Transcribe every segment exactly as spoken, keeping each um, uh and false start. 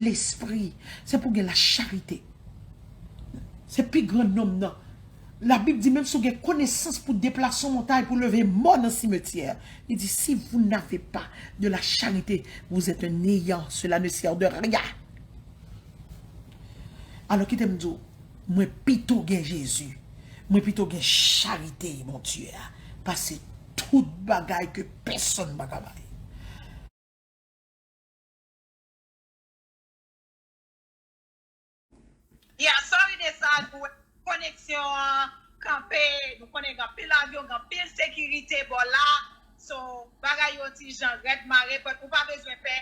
lespri, se pou gen lacharite. Se pi gran nonm nan. Labib di, menm si w gen konesans pou deplase yon montay, pou leve mò nan simetyè, li di, si vous n'avez pas de la charité, vous êtes un néant, cela ne sert de rien. Alò, kite m di w, mwen pito gen Jezi, mwen pito gen charite Bondye a, pase tout bagay ke pèsonn pa ka bay. Yeah, sorry de sa, nou wè koneksyon an kanpe, nou konnen gen anpil avyon, gen anpil sekirite bò la. So, bagay yo ti jan rèd mare, but ou pa bezwen pè.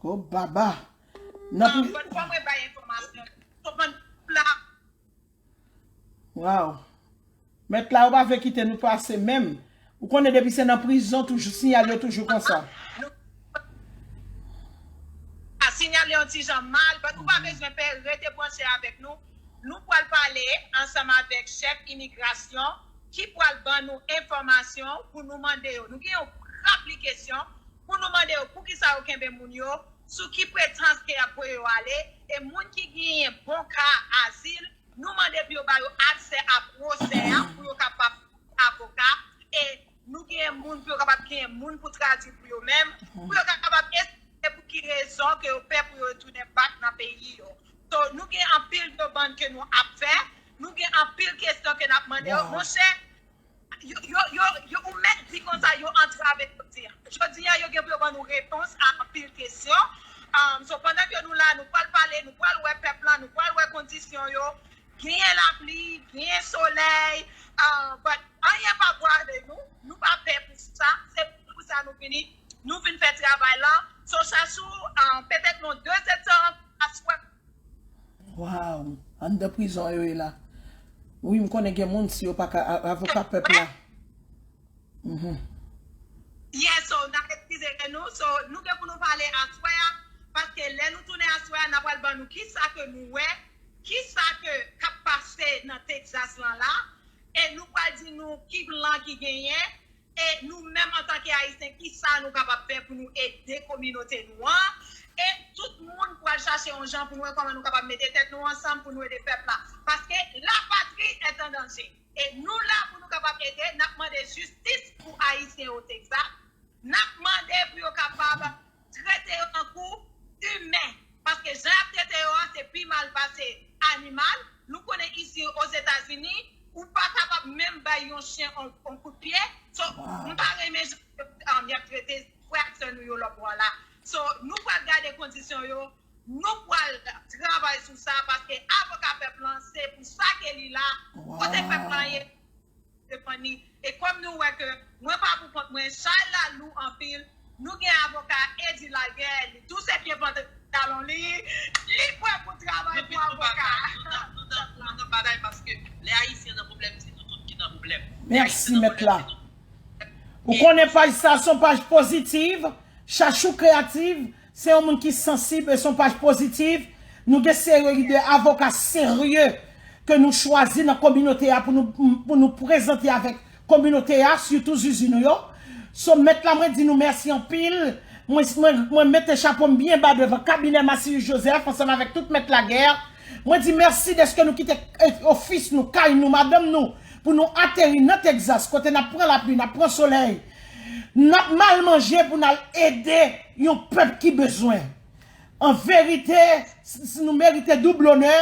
Oh baba. Nan pri- But fò mwen bay enfòmasyon. So, pandan la, Wow. Mèt la, ou pa vle kite nou pase menm. Ou konnen depi se nan prizon, toujou sinyal yo toujou konsa. A sinyal yon ti jan mal, but ou pa bezwen pè, rete branche avèk nou. Nou pral pale ansanm avèk chèf imigrasyon ki pral ban nou enfòmasyon pou nou mande yo. Nou gen yon rapli kesyon pou nou mande yo poukisa yo kenbe moun yo, sou ki pretans ke y ap voye yo ale, e moun ki genyen bon ka azil, nou mande pou yo ba yo aksè a pwosè a pou yo kapab avoka, e nou genyen moun pou yo kapab genyen moun pou tradui pou yo menm, pou yo kapab esplike pou ki rezon ke yo pè pou yo retounen back nan peyi yo. So, nou gen anpil demann ke nou ap fè, nou gen anpil kesyon ke n ap mande yo. Monchè, yo, yo, yo, yo, ou mèt di konsa, yo antrave jodi a. Jodi a, yo gen pou yo ban nou repons a anpil kesyon. Um, so, pandan ke nou la, nou pral pale, nou pral wè pèp la, nou pral wè kondisyon yo. Genyen lapli, genyen solèy, uh, but anyen pa brave nou. Nou pa pè pou sa. Se pou sa nou vini. Nou vin fè travay la. So, Chachou, uh, petèt nan de zèdtan aswè. Wow, anndan prizon yo ye la. Wi, m konnen gen moun si yo pa ka a- avoka pèp la. Mhm. Yeah, so, n ap eskize nou. So, nou gen pou nou pale aswè a, paske lè nou tounen aswè a, n ap pral ban nou kisa ke nou wè, kisa ke k ap pase nan Texas lan la, e nou pral di nou ki plan ki genyen, e nou menm antanke Ayisyen, kisa nou kapab fè pou nou ede kominote nou an, e tout moun pral chache yon jan pou nou wè kòman nou kapab mete tèt nou ansanm pou nou ede pèp la. Paske la patrie est en danger. E nou la pou nou kapab ede, n ap mande jistis pou Ayisyen o Texas. N ap mande pou yo kapab trete yo tankou imen. Paske jan y ap trete yo a, se pi mal pase animal. Nou konnen isi Ozetazini, ou pa kapab menm bay yon chen on, on kout pye. So, m pa renmen jan um, y ap trete frè ak sè nou yo lòt bò la. So, nou pral gade kondisyon yo, nou pral travay sou sa, paske avoka pèp lan, se pou sa ke li la, kote pèp lan ye, defann li. E kòm nou wè ke mwen pa pou kont mwen, chay la lou anpil, nou gen avoka Eddy Laguerre, li tou se pye pantalon li, li prè pou travay pou avoka. Nou nan, nou nan, nou nan batay paske lè Ayisyen nan pwoblèm, se nou tout ki nan pwoblèm. Mèsi, mèt la. Ou konnen paj sa se yon paj pozitiv, Chachou Kreyatif, se yon moun ki sansib e se yon paj pozitiv. Nou gen seri de avoka serye ke nou chwazi nan kominote a pou nou, pou nou prezante avèk kominote a, sitou zuzu nou yo. So, mèt la, mwen di nou mèsi anpil. Mwen, mwen, mwen mete chapo m byen ba devan kabinè Massillus Joseph ansanm avèk tout mèt Laguerre. Mwen di mèsi dèske nou kite, eh, ofis nou, kay nou, madanm nou, pou nou ateri nan Texas, kote n ap pran lapli, n ap pran solèy, n ap mal manje pou n al ede yon pèp ki bezwen. An verite, s- s- nou merite doub lonè,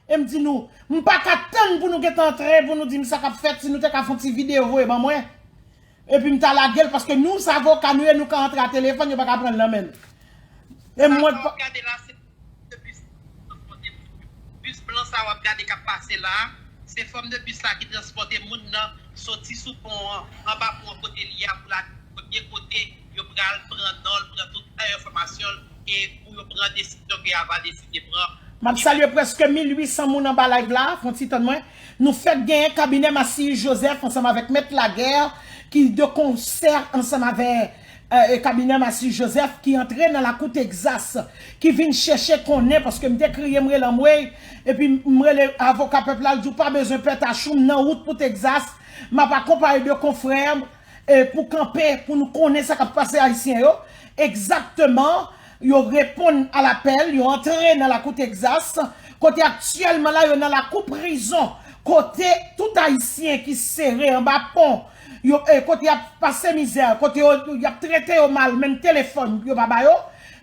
e m di nou, m pa ka tann pou nou gentan antre, pou nou di m sa k ap fèt, si nou te ka fè yon ti videyo voye ban mwen. Epi m ta lage l, paske nou, se avoka nou ye, nou ka antre a telefòn, yo pa ka pran l nan men n. E mwen pa. Bis blan sa w ap gade k ap pase la, se fòm de bis la ki transpòte moun nan soti sou pon an, anba pon an kote l ye a pou l al premye kote yo pral pran non l, pran tout enfòmasyon l e pou yo pran desizyon ke y a va deside pran. M ap salye prèske mil uit san moun anba live la, fè yon ti tann mwen. Nou fèk genyen kabinè Massillus Joseph ansanm avèk Mèt Laguerre ki de konsè ansanm avèk eh, kabinè Massillus Joseph ki antre nan lakou Texas, ki vin chèche konnen, paske m te kriye, m rele anmwey, epi m rele avoka pèp la, l di w pa bezwen pè, Tachou, m nan wout pou Texas, m ap akonpaye de konfrè m, e pou kanpe, pou nou konnen sa k ap pase Ayisyen yo. Egzakteman, yo reponn a lapèl, yo antre nan lakou Texas, kote aktyèlman la, yo nan lakou prizon, kote tout Ayisyen ki sere anba pon, yo, e kote y ap pase mizè, kote yo, y ap trete yo mal, menm telefòn, yo pa ba yo.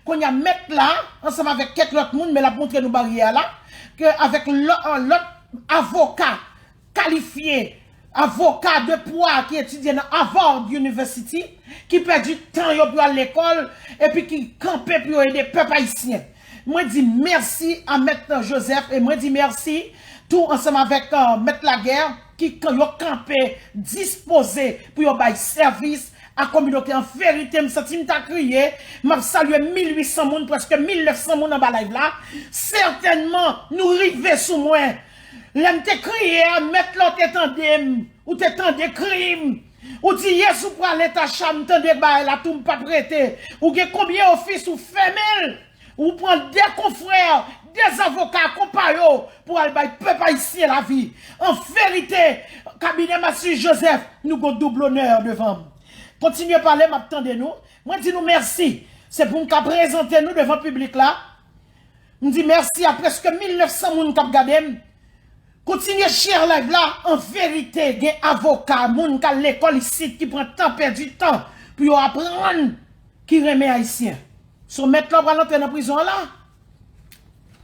Kounye a, mèt la, ansanm avèk kèk lòt moun, men l ap montre nou baryè a la, ke avèk lò-, lòt avoka kalifye, avoka de pwa ki etidye nan Harvard University, ki pèdi tan yo pou al lekòl, epi ki kanpe pou yo ede pèp ayisyen. Mwen di mèsi a Mèt Joseph, e mwen di mèsi tou ansanm avèk, euh, Mèt Laguerre, ki kan-, yo kanpe dispoze pou yo bay sèvis a kominote an. Verite, m santi m ta kriye. M ap salye mil uit san moun, prèske mil nèf san moun anba live la. Sètènman, nou rive sou mwen. Lè m te kriye a, mèt la, ou te tande m, ou te tande kri m. Ou di, "Yes, ou prale, Tacha, m tande bagay la tou, m p ap rete." Ou gen konbyen ofis ou fèmen l? Ou pran de konfrè, de avoka, konpayo pou al bay pèp ayisyen lavi. An verite, kabinè Massy Joseph, nou gon doub onè devan m. Kontinye pale, m ap tande nou. Mwen di nou mèsi. Se pou m ka prezante nou devan piblik la. M di mèsi a prèske mil nèf san moun k ap gade m. Kontinye share live la. An verite, gen avoka, moun k al lekòl isit ki pran tan, pèdi tan pou yo aprann, ki renmen Ayisyen. So, mèt la pral antre nan prizon an la?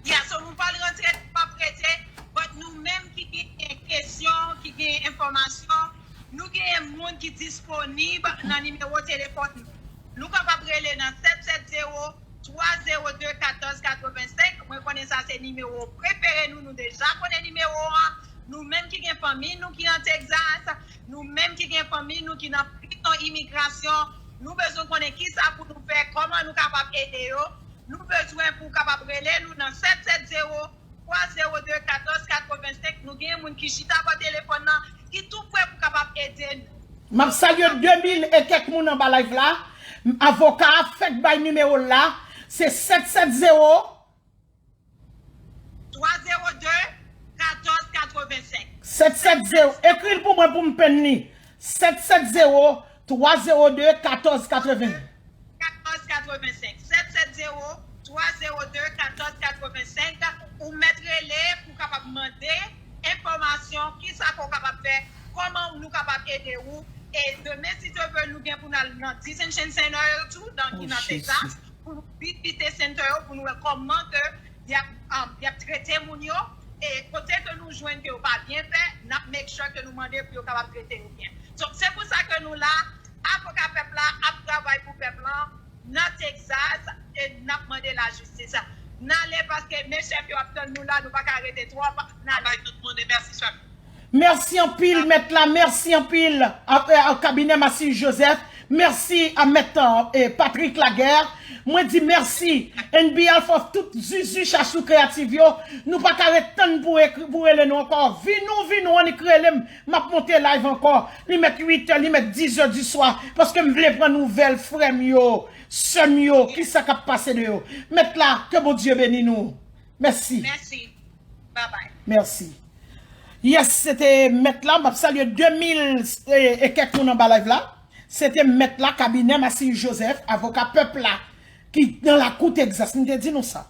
Ya, so nou pral rantre, nou p ap rete, but nou menm ki gen kesyon, ki gen enfòmasyon, nou gen moun ki disponib nan nimewo telefòn nou. Nou kapab rele nan sèt sèt zewo, twa zewo de, katòz katrevensenk. Mwen konnen sa se nimewo prefere nou, nou deja konnen nimewo an. Nou menm ki gen fanmi nou ki nan Texas, nou menm ki gen fanmi nou ki nan prizon imigrasyon, nou bezwen konnen kisa pou nou fè, kòman nou kapab ede yo. Nou bezwen pou w kapab rele nou nan sèt sèt zewo, twa zewo de, katòz katrevensenk. Nou gen moun ki chita bò telefòn nan, ki tou prè pou kapab ede nou. M ap salye de mil e kèk moun anba live la. Avoka a fèk bay nimewo l la. Se sèt sèt zewo. Twa zewo de, katòz katrevensenk. Sèt sèt zewo. Ekri l pou mwen pou m penn li. Sèt sèt zewo, twa zewo de, katòz katreven. Katòz katrevensenk. Sèt sèt zewo, twa zewo de, katòz katrevensenk. Ou mèt rele pou kapab mande enfòmasyon, kisa ke w kapab fè, kòman nou kapab ede ou. E demen, si Dye vle, nou gen pou n al nan Disenchant Center tou, nan, ki nan Texas, pou nou vizite center yo, pou nou wè kòman ke y ap, um, y ap trete moun yo. E kote ke nou jwenn ke yo pa byen fè, n ap make sure ke nou mande pou yo kapab trete yo byen. So, se pou sa ke nou la, avoka pèp la ap travay pou pèp lan nan Texas, e n ap mande lajistis. N ale paske men chèf yo ap tann nou la, nou pa ka rete twòp. N ale. Bay tout moun e mèsi chèf. Mèsi anpil, mèt la, mèsi anpil a, a, a kabinè Massy Joseph, mèsi a mèt, e, Patrick Laguerre. Mwen di mèsi, in behalf of tout Zuzu Chachou Kreatif yo, nou pa ka ret tann pou ekri, pou rele nou ankò. Vin ou, vin ou, annik rele m, m ap monte live ankò. Li mèt uit è, li mèt diz è di swa, paske m vle pran nouvèl frè m yo, sè m yo, kisa k ap pase de yo. Mèt la, ke Bondye beni nou. Mèsi. Mèsi. Bye bye. Mèsi. Yes, se te mèt la. M ap salye de mil e, e kèk moun anba live la. Se te mèt la, kabinè Massy Joseph, avoka pèp la, ki nan lakou Texas. M te di nou sa.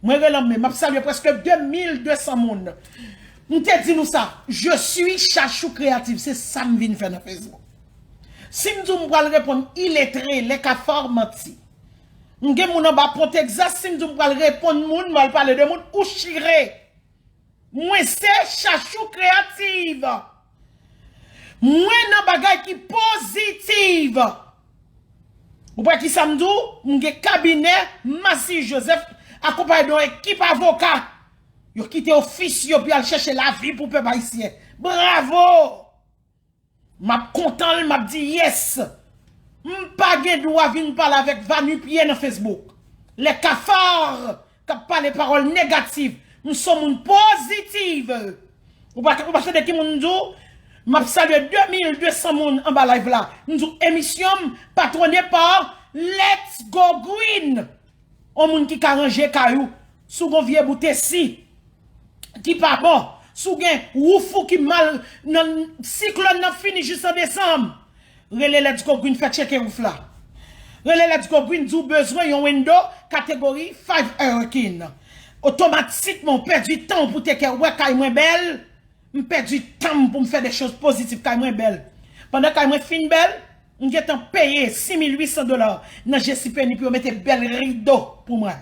Mwen rele men, m ap salye prèske de mil de san moun. M te di nou sa. Je suis Chachou Créative. Se sa m vin fè nan Facebook. Si m di w m pral reponn iletre, lè ka fè w manti. M gen moun anba pon Texas, si m di w m pral reponn moun, m al pale de moun, ou chire. Mwen se Chachou Kreatif. Mwen nan bagay ki pozitif. Ou pa ki sa m di w? M gen kabinè Massy Joseph akonpaye de yon ekip avoka. Yo kite ofis yo pou y al chèche lavi pou pèp ayisyen. Bravo! M ap kontan l, m ap di yes. M pa gen dwa vin pale avèk vanipye nan Facebook. Lè kafar k ap pale pawòl negatif, m se yon moun pozitif. Ou pa, ou pa tande ki moun m di w? M ap salye de mil de san moun anba live la. M di w emisyon m patwone pa Let's Go Green. On moun ki ka ranje kay ou, si w gon vye bout esi ki pa bon, si w gen wouf ou ki mal, nan siklòn nan fini jis an desanm, Rele Let's Go Green fè tcheke wouf la. Rele Let's Go Green di w bezwen yon window kategori five hurricane. Otomatikman w pèdi tan w pou te kè wè kay mwen bèl. M pèdi tan m pou m fè de choz pozitif. Kay mwen bèl. Pandan kay mwen fin bèl, m gentan peye sis mil uit san dola nan JCPenney pou yo mete bèl rido pou mwen.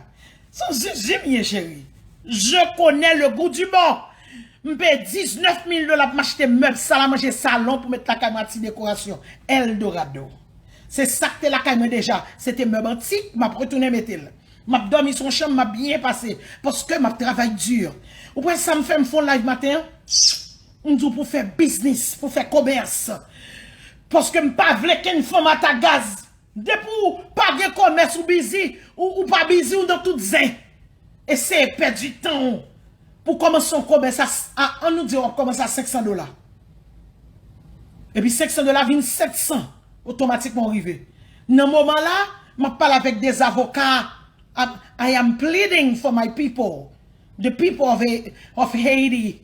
Se yon zuzu m ye, cheri. Je connais le goût du bon. M peye diznèf mil dola pou m achte mèb, salamanje, salon pou met lakay mwen ak ti dekorasyon. Eldorado. Se sa k te lakay mwen deja. Se te mèb antik, m ap retounen mete l. M ap dòmi sou yon chanm, m ap byen pase. Paske m ap travay di. Ou konn sa m fè, m fè yon live maten an? M di w pou fè biznis, pou fè komès. Paske m pa vle kenn fanm ata gaz. Depi w pa gen komès, ou bizi, ou, ou pa bizi, ou nan tout zen. Eseye pèdi tan w pou kòmanse yon komès a, a, an nou di w ap kòmanse a senk san dola. Epi senk san dola vin sèt san, otomatikman w rive. Nan moman la, m ap pale avèk de avoka. I, I am pleading for my people, the people of, of Haiti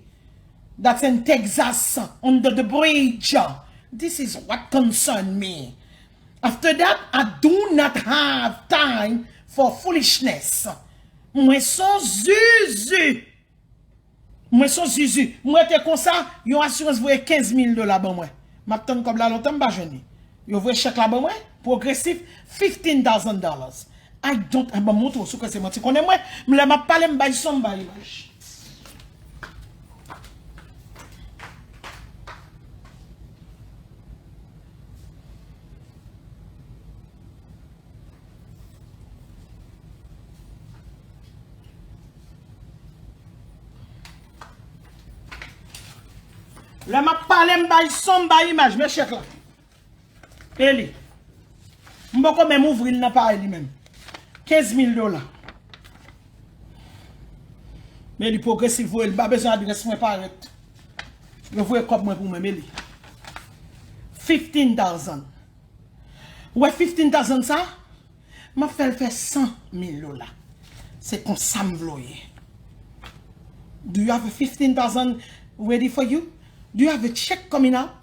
that's in Texas under the bridge. This is what concern me. After that, I do not have time for foolishness. Mwen se yon zuzu. Mwen se yon zuzu. Mwen te konsa, yon asirans voye kenz mil dola ban mwen. M ap tann kòb la lontan, m pa jwenn li. Yo voye chèk la ban mwen, pwogresif, fifteen thousand dollars. I don't, ban m montre w si w kwè se manti. Konnen mwen, m lè m ap pale, m bay son, m bay imaj. Lè m ap pale, m bay son, m bay imaj. Men chèk la. E li. M poko menm ouvri l nan parèy li menm. Kenz mil dola. Men li pwogresif voye l. M pa bezwen adrès mwen parèt. Yo voye kòb mwen pou mwen, men li. Fifteen thousand. Ou wè fifteen thousand sa? M ap fè l fè san mil dola. Se konsa m vle w ye. Do you have a fifteen thousand ready for you? Do you have a check coming up?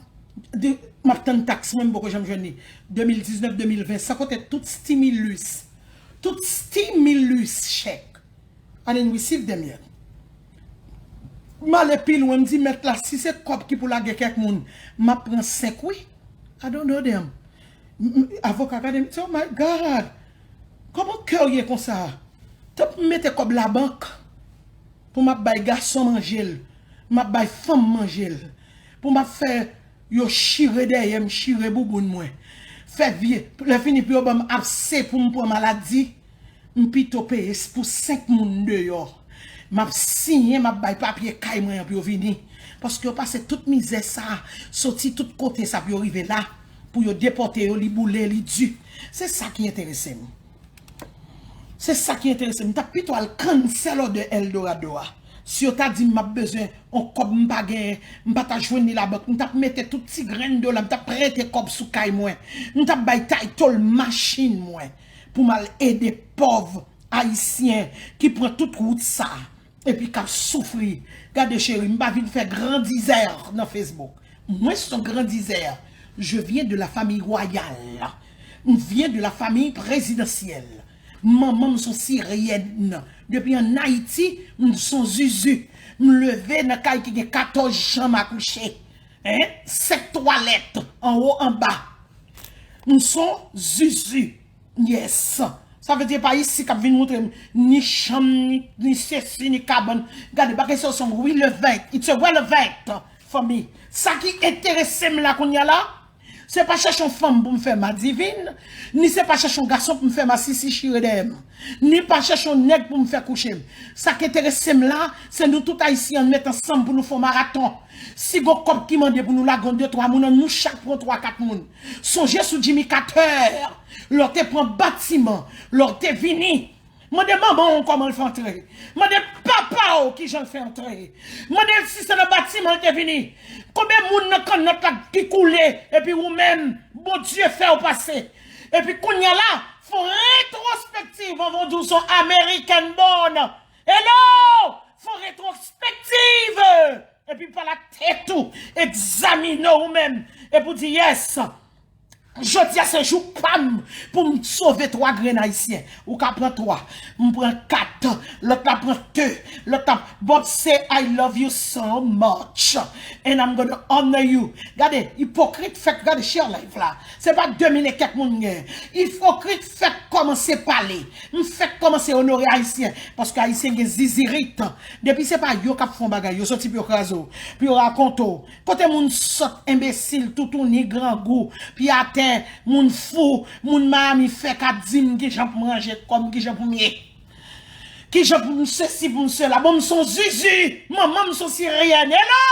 Do, m ap tann taks mwen, m poko janm jwenn li. De mil diznèf, de mil ven, san konte tout stimulus. Tout stimulus check. I didn't receive them yet. M ale pi lwen, m di mèt la, si se kòb ki pou lage kèk moun, m ap pran senk wi. I don't know them. M, m, avoka gade m, di, "Oh my God! Kòman kè w ye konsa?" Tanp m mete kòb labank pou m ap bay gason manje l, m ap bay fanm manje l, pou m ap fè yo chire dèyè m, chire bouboun mwen. Fè vye, lè fini pou yo ban m apse pou m pran maladi. M pito peye s-, pou senk moun deyò. M ap siyen, m ap bay papye kay mwen an pou yo vini. Paske yo pase tout mizè sa, soti tout kote sa pou yo rive la, pou yo depòte yo, li boule, li di. Se sa ki enterese m. Se sa ki enterese m. M t ap pito al cancel òdè Eldorado a. Si yo ta di m m ap bezwen yon kòb m pa genyen, m pa ta jwenn li labank, m t ap mete tout ti grenn dola, m t ap prete kòb sou kay mwen, m t ap bay title machin mwen pou m al ede pòv ayisyen ki pran tout wout sa epi k ap soufri. Gade cheri, m pa vin fè grandizè nan Facebook. Mwen se yon grandizè. Je viens de la famille royale. M vyen de la famille présidentielle. Manman m se yon siryèn. Depi ann Ayiti, m se yon zuzu. M leve nan kay ki gen katòz chanm a kouche. Hein? Sèt twalèt, anwo, anba. M se yon zuzu. Yes. Sa vle di pa isi k ap vin montre m ni chanm, ni, ni sesi, ni kabann. Gade, bagay sa se yon relevant. It's a relevant for me. Sa ki enterese m la kounye a la, se pa chèche yon fanm pou m fè madivin, ni se pa chèche yon gason pou m fè masisi chire dèyè m, ni pa chèche yon nèg pou m fè kouche m. Sa k enterese m la, se nou tout ayisyen ann met ansanm pou nou fè yon maraton. Si gon kòb ki mande pou nou lage yon de twa moun, ann nou chak pran twa kat moun. Sonje sou Jimmy Carter, lè w te pran batiman, lè w te vini. Mande manman w kòman l fè antre. Mande papa w kijan l fè antre. Mande l si se nan batiman l te vini. Konbyen moun nan kannòt la ki koule, epi ou menm, Bondye fè w pase. Epi kounye a la, fè w retwospektiv anvan w di w se yon American born. Hello! Fè w retwospektiv! Epi pale ak tèt ou, egzamine w ou menm, epi w di, yes, Jodi a se jou pa m pou m sove twa grenn ayisyen. Ou ka pran twa, m pran kat, lòt la pran de, lòt la. Bob say I love you so much and I'm gonna honor you. Gade, ipokrit fèk, gade share live la. Se pa de mil e kèk moun gen. Ipokrit fèk kòmanse pale. M fèk kòmanse onore ayisyen, paske ayisyen gen zizirit. Depi se pa yo k ap fè yon bagay, yo soti pou yo kraze w, pou yo rakonte w. Kote moun sòt, enbesil, toutouni, grangou, pye atè, moun fou, moun Miami fèk ap di m kijan pou m ranje kò m, kijan pou m ye. Kijan pou m sesi, pou m sela. Bon, m se yon zizi, manman m se yon siryèn. Hello!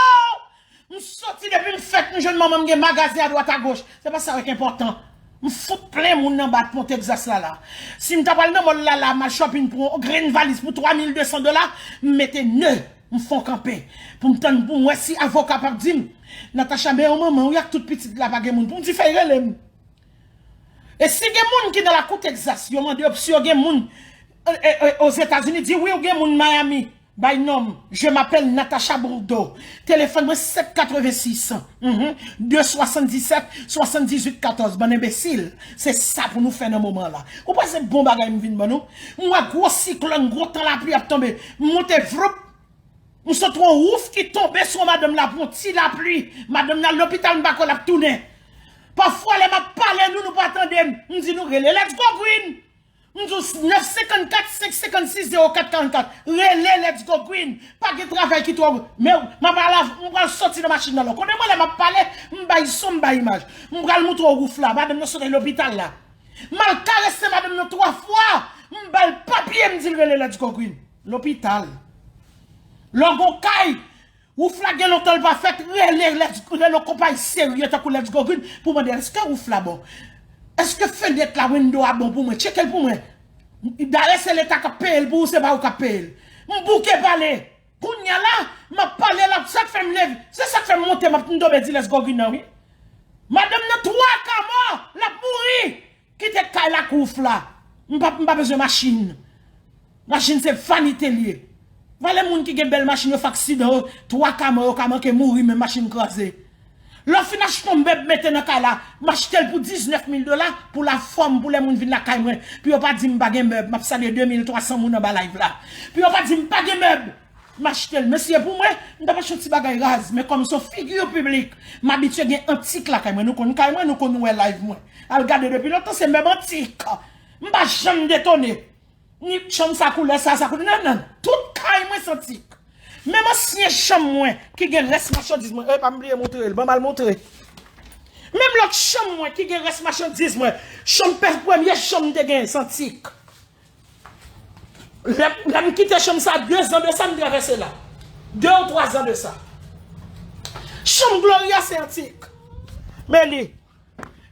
M soti depi m fèt, m jwenn manman m gen magazen adwat agoch. Se pa sa yo k enpòtan. M fout plen moun nan ba pon Texas la la. Si m ta pral nan mòl la la, m al shopping pou yon grenn valiz pou twa mil de san dola, m mete ne, m fè yon kanpe. Pou m tann, pou m wè si avoka p ap di m, Natacha, men yon manman, wi, ak tout pitit la pa gen moun. Pou m di fèy rele m. E si gen moun ki nan lakou Texas, yo mande yo si yo gen moun, e, e, e, Ozetazini, di wi, ou gen moun Miami. Bay non m, je m'appelle Natacha Bourdeau. Telefòn mwen sèt katrevensis, mhm, de swasanndisèt, swasanndizuit katòz. Bann enbesil, se sa pou nou fè nan moman la. Ou panse bon bagay m vin ban nou? M wè gwo siklòn, gwo tan lapli ap tonbe. M monte vroup. M sot wè yon wouf ki tonbe sou yon madanm la pou yon ti lapli. Madanm nan lopital, m pa kwè l ap tounen. Pafwa lè m ap pale nou, nou pa tande m. M di nou rele Let's Go Green. M di w nèf senkannkat, senk senkannsis, zewo kat karannkat. Rele Let's Go Green. Pa gen travay ki twò. Men m ap al, m pral soti nan machin nan la. Konnen mwen lè m ap pale, m bay son, m bay imaj. M pral montre w wouf la. Madanm nan sot lopital la. M al karese madanm nan twa fwa. M ba l papye, m di l rele Let's Go Green. Lopital. Lè w gon kay, wouf la gen lontan l pa fèt, rele Let's, rele yon konpayi serye tankou Let's Go Green pou mande èske wouf la bon. Èske fenèt la, window a bon pou mwen? Tcheke l pou mwen. Dayè se leta k ap peye l pou ou, se pa ou k ap peye l. M bouke pale. Kounye a la, m ap pale la, sa k fè m leve, se sa k fè m monte, m ap, m tonbe di Let's Go Green nan, wi. Madanm nan twa ka mò, l ap mouri. Kite kay la ak wouf la. M pa, m pa bezwen machin. Machin se vanite l ye. Valè moun ki gen bèl machin yo fè aksidan, yo twa ka mò, yo ka manke mouri, men machin kraze. Lè w fin achte yon mèb mete nan kay la, m achte l pou diznèf mil dola pou lafòm, pou lè moun vin lakay mwen, pou yo pa di m pa gen mèb. M ap salye de mil twa san moun anba live la. Pou yo pa di m pa gen mèb. M achte l. Men si se pou mwen, m t ap achte yon ti bagay raz. Men kòm se yon figi piblik, m abitye gen antik lakay mwen. Nou konn kay mwen, nou konn wè live mwen. Al gade depi lontan, se mèb antik. M pa janm detone. Ni chanm sa koulè sa, sa koulè. Non, non. Tout kay mwen se antik. Menm ansyen chanm mwen ki gen rès machandiz mwen. Epa, m bliye montre l. Ban m al montre. Menm lòt chanm mwen ki gen rès machandiz mwen. Chanm pè, premye chanm m te genyen, se antik. Lè, lè m kite chanm sa, de zan de sa, m travèse la. De ou twa zan de sa. Chanm Gloria se antik. Men li.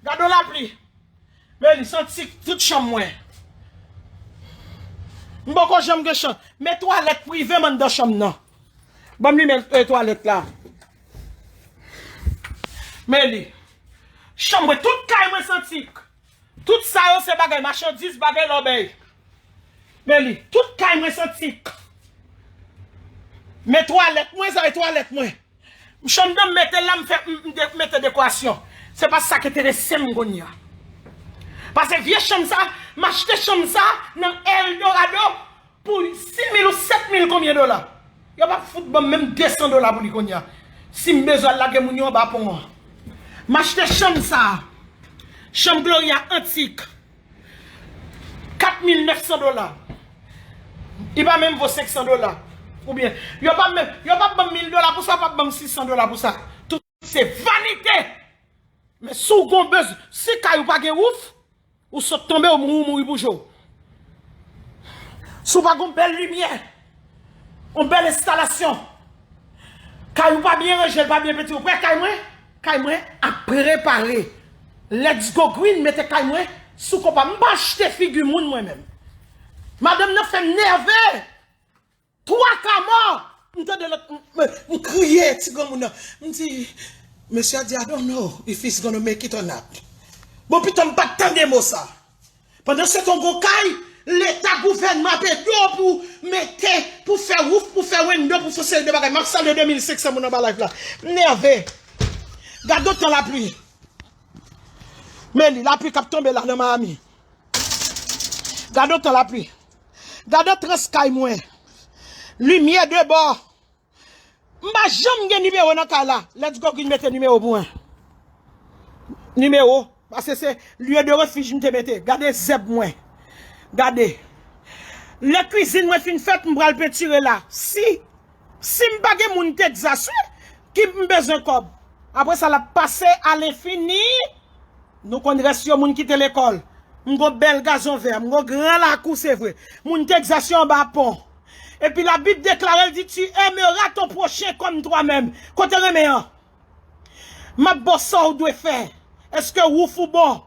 Gade yon lapli. Men li, se antik, tout chanm mwen. M poko janm gen chanm. Men twalèt prive m anndan chanm nan. Ban m limen, e, twalèt la. Men li. Chanm mwen, tout kay mwen se antik. Tout sa yo se bagay machandiz, bagay lòbèy. Men li, tout kay mwen se antik. Men twalèt mwen, sa e twalèt mwen. Chanm nan m mete la, m fè, m, m de-, mete dekorasyon. Se pa sa k enterese m kounye a. Paske vye chanm sa, m achte chanm sa nan Eldorado pou sis mil ou sèt mil konbyen dola. Yo p ap fout ban m menm de san dola pou li kounye a. Si m bezwen al lage moun yo anba pon an. M achte chanm sa. Chanm Gloria antik. Kat mil nèf san dola. Li pa menm vo senk san dola. Oubyen, yo pa menm, yo p ap ban m mil dola pou sa, yo p ap ban m sis san dola pou sa. Tout se vanite. Men si w gon bez, si kay ou pa gen wouf, ou sot tonbe, ou mou-, ou mouri pou je w. Si w pa gon bèl limyè, yon bèl enstalasyon, kay ou pa byen ranje, l pa byen pentire, ou prè kay mwen? Kay mwen ap prepare. Let's Go Green mete kay mwen sou konpa. M pa achte figi moun mwen menm. Madanm nan fè m nève. Twa ka mò! M tande lòt, m, m, m kriye ti granmoun nan. M di, mesye a di, I don't know if he's gonna make it or not. Bon, pito m pa t tande mo sa. Pandan se tan gon kay, leta gouvènman ap ede w pou mete, pou fè wouf, pou fè wendo, pou fè seri de bagay. M ap salye de mil senk san moun anba live la. M nève. Gade otan lapli. Men li, lapli k ap tonbe la nan Miami. Gade tan lapli. Gade trans kay mwen. Limyè de bò. M pa janm gen nimewo nan kay la. Let's go Green mete nimewo pou mwen. Nimewo. Paske se lye de refij m te mete. Gade zèb mwen. Gade. Lè kwizin mwen fin fèt, m pral pentire la. Si, si m pa gen moun Texas, wi, ki m bezwen kòb. Apre sa, l ap pase alenfini. Nou konn rès yo, moun ki te lekòl. M gon bèl gazon vè, m gon gran lakou, se vre. Moun Texas yo anba pon. Epi Labib deklare, l di, tu aimeras ton prochain comme toi-même. Kote renmen an? M ap ba w sa w dwe fè. Èske wouf ou bon?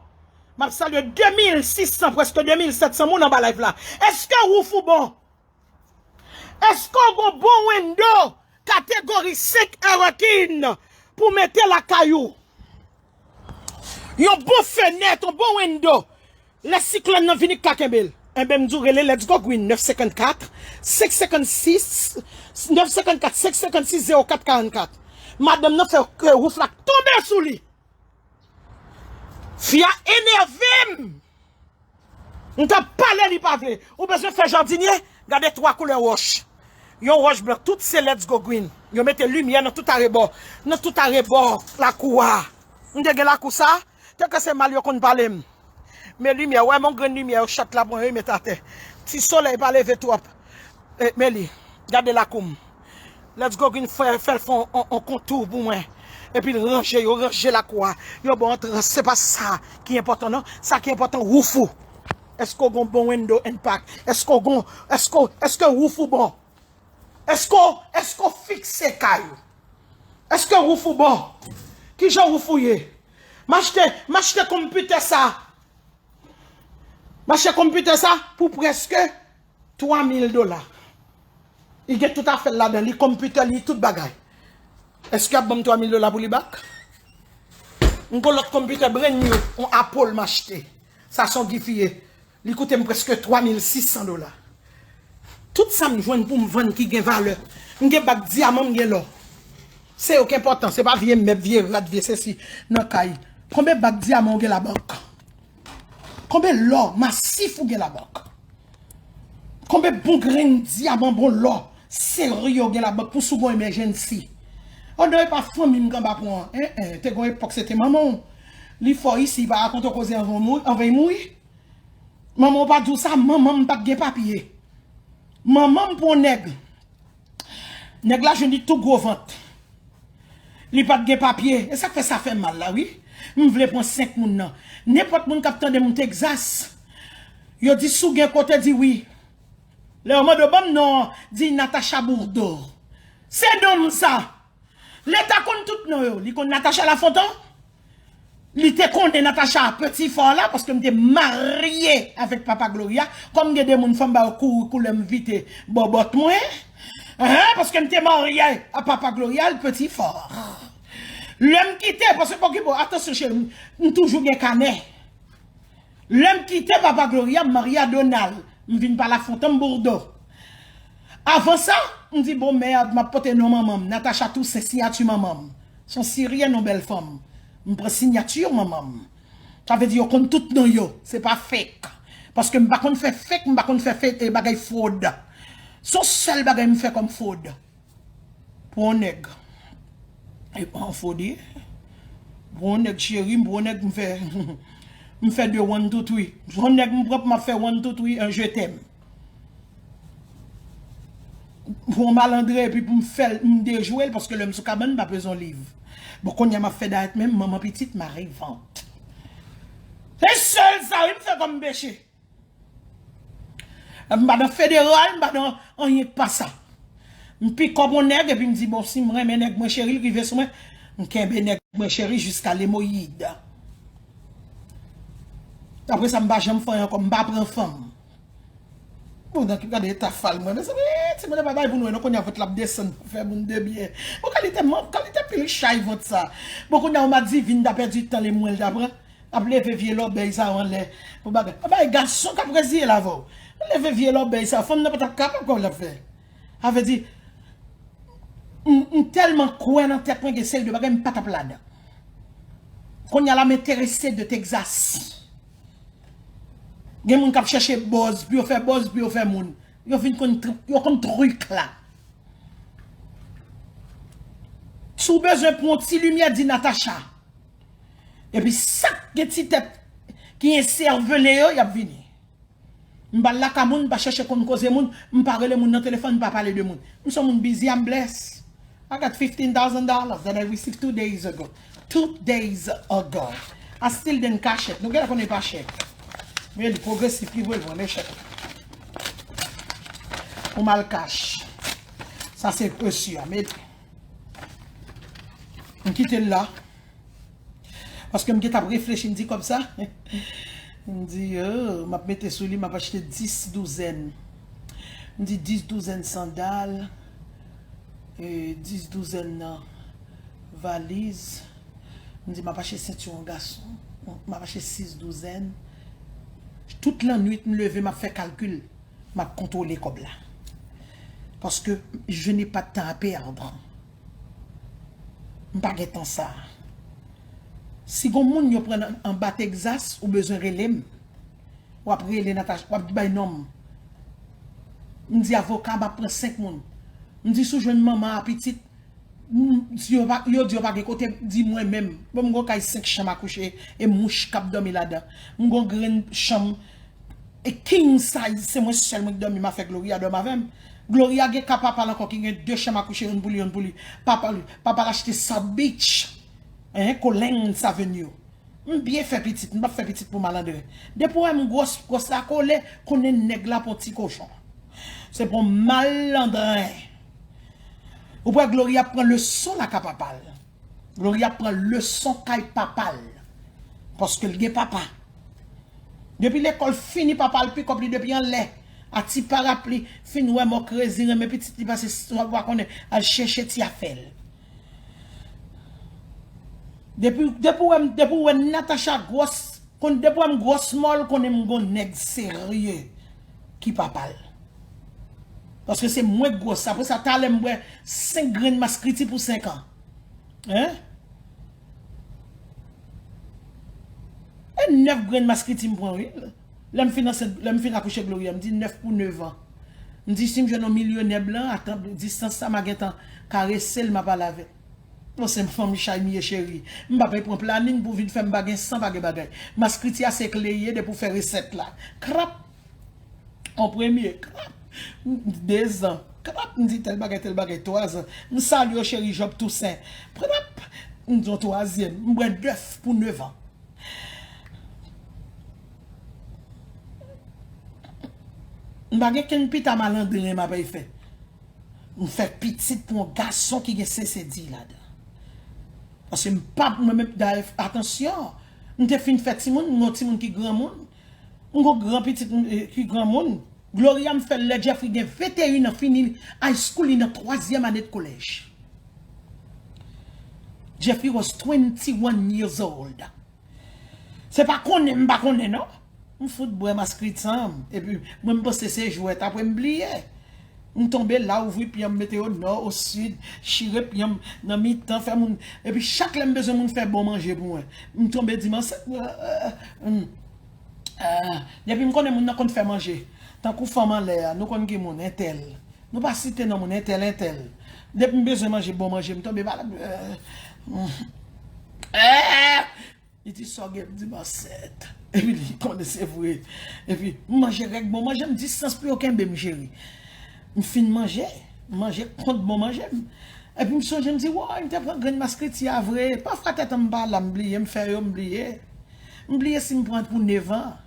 M ap salye de mil sis san, prèske de mil sèt san moun anba live la. Èske wouf ou bon? Èske w gon bon window kategori senk Hurricane pou mete lakay ou? Yon bon fenèt, yon bon window. Lè siklòn nan vini, k ka kenbe l. Enben, m di w rele Let's Go Green, nèf senkannkat, senk senkannsis, nèf senkannkat, senk senkannsis, zewo kat karannkat. Madanm nan fè ke wouf la tonbe sou li. Fi a enève m. M t ap pale, li pa vle. Ou bezwen fè jardinier? Gade twa koulè wòch. Yon wòch blan, tout se Let's Go Green. Yo mete limyè nan tout arebò. Nan tout arebò lakou a. M te gen lakou sa, te ke se mal yo konn pale m. Men limyè, wè, men yon grenn limyè, yo chat la pran, yo met atè. Ti solèy pa leve twòp. E, men li, gade lakou m. Let's Go Green fè, fè l fè on, on, on kontou pou mwen. Epi l ranje, yo ranje lakou a. Yo ba w antrans, se pa sa ki enpòtan, non. Sa ki enpòtan, wouf ou. Èske w gon bon window and park? Èske w gon, èske, èske wouf ou bon? Èske, èske w fikse kay ou? Èske wouf ou bon? Kijan wouf ou ye? M achte, m achte konpitè sa. M achte konpitè sa pou prèske twa mil dola. Li gen tout afè l ladan, li konpitè, li tout bagay. Èske y ap ban m twa mil dola pou li bak? M gon lòt konpitè brand new, on Apple m achte. Sa se on gift li ye. Li koute m prèske twa mil sis san dola. Tout sa m jwenn pou m vann ki gen valè. M gen bak dyaman, m gen lò. Se yo ki enpòtan, se pa vye mèb, vye rad, vye sesi nan kay. Konbyen bak dyaman w gen labank? Konbyen lò masif ou gen labank? Konbyen bon grenn dyaman, bon lò serye w gen labank pou si w gon emergency? Oh non, e pa fanmi m k anba pon an. En, en, te gon epòk se te manman w. Li fò isi, li pa rakonte w koze anvan w mouri, anvan l mouri. Manman w pa di w sa, manman m pa t gen papye. Manman m pran nèg. Nèg la jwenn li tou gwo vant. Li pa t gen papye. E sa k fè sa fè mal la, wi. M vle pran senk moun nan. Nenpòt moun k ap tande m Texas, yo di si w gen kote, di wi. Lè yo mande w ban m non an, di Natacha Bourdeau. Se non m sa. Leta konn tout non yo. Li konn Natacha Lafontan. Li te konnen Natacha Petit Fort la, paske m te marye avèk Papa Gloria. Kòm gen de moun, fò m ba yo kouri koulè m vite bòbòt mwen. Hein, paske m te marye a Papa Gloria, l Petit Fort. Lè m kite, paske okipe w, atansyon cheri, m, m toujou gen kanè. Lè m kite Papa Gloria, m marye a Donald. M vin pa Lafontan, m Bourdeau. Avan sa, m di, bon, mèd, m ap pote non manman m. Natacha Toussaint, siyati manman m. Se yon siryèn, yon bèl fanm. M pran siyati manman m. Sa vle di yo konn tout non yo. Se pa fake. Paske m pa konn fè fake, m pa konn fè fake, e bagay fwod. Se yon sèl bagay m fè kòm fwod. Pou yon nèg. E pa yon fwod li ye. Pou yon nèg cheri, m pou yon nèg m fè, m fè de one, two, three. Pou yon nèg m pran pou m ap fè one, two, three, un je t'aime. Pou yon malandren, epi pou m fè l, m dejwe l, paske lè m sou kabann, m pa bezwen liv. Bon, kounye a m ap fè dayèt menm, manman pitit, mari vant. Se sèl sa, wi, m fè kòm peche. M pa nan federal, m pa nan anyen k pa sa. M pikòp yon nèg, epi m di, bon, si m renmen nèg mwen cheri, l rive sou mwen, m kenbe nèg mwen cheri jiska lemoyid. Apre sa, m pa janm fè anyen ankò, m pa pran fanm. Bon, nan ki gade eta fal mwen. Mezanmi, ti moun pa bay pou nou, non, kounye a vant l ap desann pou fè moun de byen. Bon, kalite manm, kalite pil chay vant sa. Bon, kounye a, yon madivin ta pèdi tan li mwen, l ta pran. Ap leve vye lòbèy sa yo anlè pou bagay. Bagay gason k ap reziye l avè w. Leve vye lòbèy sa yo. Fanm nan pa t ap kapab kòman l ap fè. Sa vle di, m, m tèlman kwè nan tèt mwen gen seri de bagay m pa t ap ladan. Kounye a la m enterese de Texas. Gen moun k ap chèche buzz pou yo fè buzz, pou yo fè moun. Yo vin konn tr-, yo konn trik la. Si w bezwen pran yon ti limyè, di Natacha. Epi sa k gen ti tèt ki ensèvele yo, y ap vini. M pa al lakay moun, m pa chèche konn koze moun, m pa rele moun nan telefòn, m pa pale de moun. M se yon moun busy, I'm blessed. I got fifteen thousand dollars that I received two days ago. Two days ago. I still didn't cash it. Nou genlè konnen pa chèk. Men li pwogresif ki voye l, men chèk. Ou mal cash. Sa se reçu a, men m kite l la. Paske m gentan ap reflechi, m di kòb sa. M di, oh, m ap mete sou li, m ap achte dis douzèn. M di dis douzèn sandal, e, dis douzèn nan valiz. M di m ap achte sentiwon gason. M ap achte sis douzèn. Tout lannwit m leve, m ap fè kalkil. M ap kontwole kòb la. Paske je n'ai pas de temps à perdre. M pa gen tan sa. Si gon moun yo pran anba Texas, ou bezwen rele m. W ap rele Natacha, w ap bay non m. M di avoka, m ap pran senk moun. M di si w jwenn manman a pitit, m, si yo pa, yo di yo pa gen kote, di mwen menm. Bon, m gon kay senk chanm a kouche, e mouch k ap dòmi ladan. M gon grenn chanm, e king size, se mwen sèl mwen k dòmi, m a fè Gloria dòmi avè m. Gloria gen ka papa l ankò ki gen de chanm a kouche, youn pou li, youn pou li. Papa l, papa l achte South Beach, hein, Collins Avenue. M byen fè pitit, m p ap fè pitit pou malandren. Depi w wè m gwòs, gwòs la kole, konnen nèg la pon ti kochon. Se pon malandren. Ou wè Gloria ap pran leson lakay papa l. Gloria ap pran leson kay papa l. Paske l gen papa. Depi lekòl fini, papa l pikòp li depi anlè. A ti parapli, fin wè mò krezi renmen pitit li pase, sa w pa konnen, al chèche ti afè l. Depi, depi w wè m, depi w wè Natacha gwòs, konn, depi w wè m gwòs mòl, konnen m gon nèg serye ki papa l. Paske se mwen k gwòs. Apre sa, talè m bwè senk grenn maskriti pou senk an. Hein? E nèf grenn maskriti m pran, wi. Lè m fin ansent, lè m fin akouche Gloria, m di nèf pou nèf an. M di si m jwenn yon milyonè blan, atan distans sa, m a gentan karese l, m a pale avè l. Bon, se fanmi chay m ye, cheri. M pa pral pran planin pou vin fè m pa gen san, pa gen bagay. Maskriti a se kle ye depi w fè resèt la. Krap! An premye, krap, m di dezan, krap, m di tèl bagay, tèl bagay, twazan. M salye w, cheri Job Toussaint. Krap, m di yon twazyèm, m bwè nèf pou nèf an. M pa gen kenn pita malandren m ap fè. M fè pitit pou yon gason ki gen sensedi ladan. Paske m pa, mwen menm, dayè, atansyon, m te fin fè timoun, m gon timoun ki granmoun. M gon gran pitit m, eh, ki granmoun. Gloria m fè l lè Jeffrey gen venteyen an, fini high school, li nan twazyèm ane de kolèj. Jeffrey was twenty-one years old. Se pa konnen m pa konnen, non. M fout bwè maskriti an, epi mwen m panse se jwèt, apre m bliye. M tonbe la, ouvri pye m, mete yo nò, o sid, chire pye m nan mitan, fè moun. Epi chak lè m bezwen moun fè bon manje pou mwen, m tonbe di m ansent. Ah, depi m konnen moun nan konn fè manje, tankou fanm anlè a, nou konn ki moun, entèl. Nou pa site non moun, entèl, entèl. Depi m bezwen manje, bon manje, m tonbe ba la. Li di sa w gen, m di m ansent. Epi li konnen se vre. Epi m manje règ bon manje, m distans pou yo kenbe m, cheri. M fin manje, m manje kont bon manje m. Epi m sonje, m di, woy, m te pran grenn maskriti a vre. Pafwa tèt an m pa la, m bliye, m fè yo, m bliye. M bliye si m pran pou nèf an.